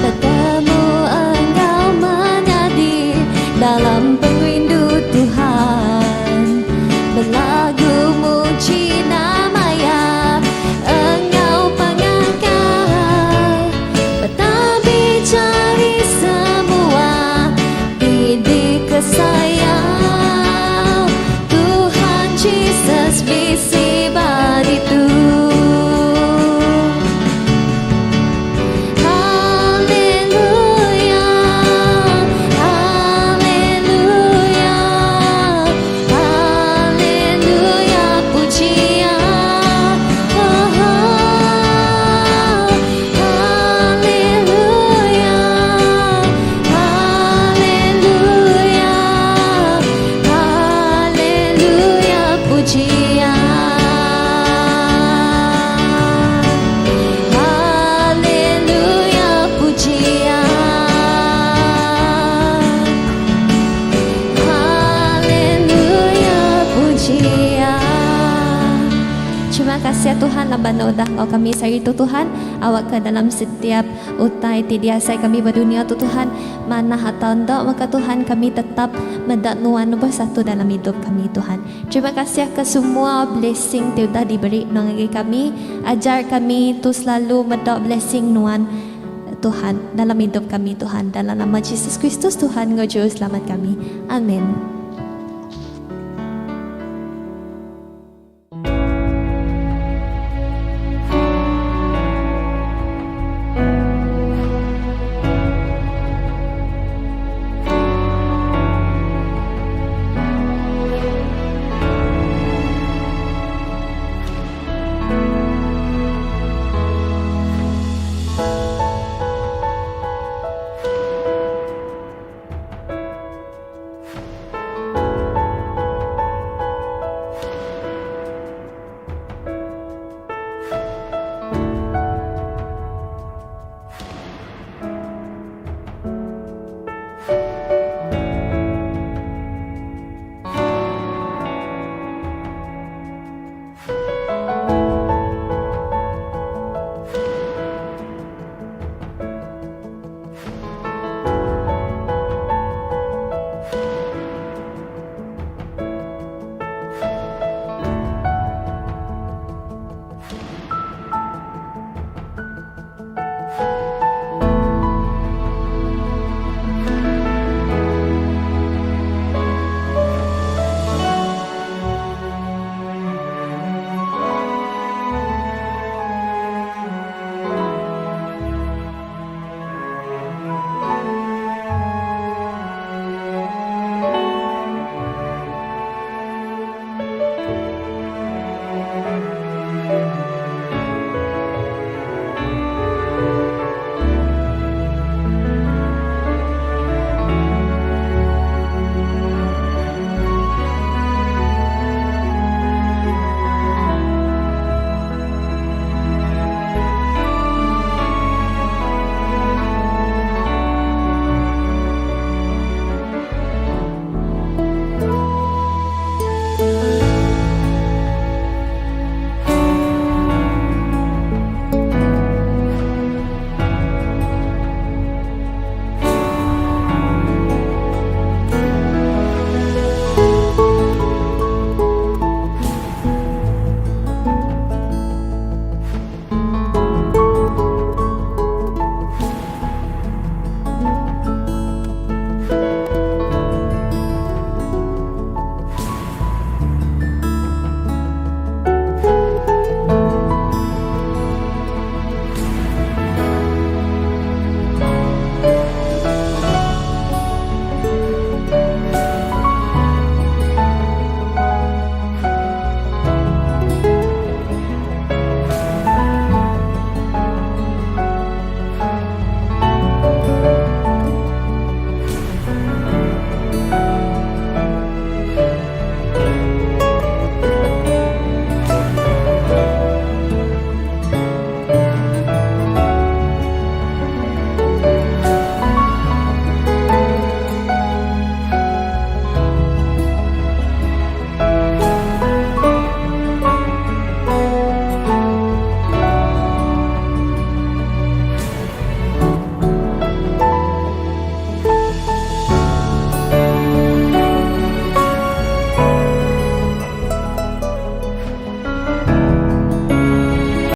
[SPEAKER 1] Betemu enggau menyadi dalam pengerindu Tuhan Belagu muji nama Iya enggau pengangkat Betabi jari semua ti dikesayau Tuhan Jesus bisi ba ditu. Haleluya, haleluya, haleluya puji Iya. Oh, oh, haleluya, haleluya, haleluya puji Iya. Haleluya puji Iya. Haleluya puji Iya. Terima kasih Tuhan laban udah enggau kami sehari tu Tuhan awakka dalam setiap utai ti diasai kami ba dunia tu Tuhan manah atau enda mega Tuhan kami tetap meda nuan nombor satu dalam idup kami Tuhan. Terima kasih ke semua blessing ti udah diberi nuan ngagai kami ajar kami tu selalu meda blessing nuan Tuhan dalam idup kami Tuhan dalam nama Jesus Kristus Tuhan enggau Juruselamat kami. Amen.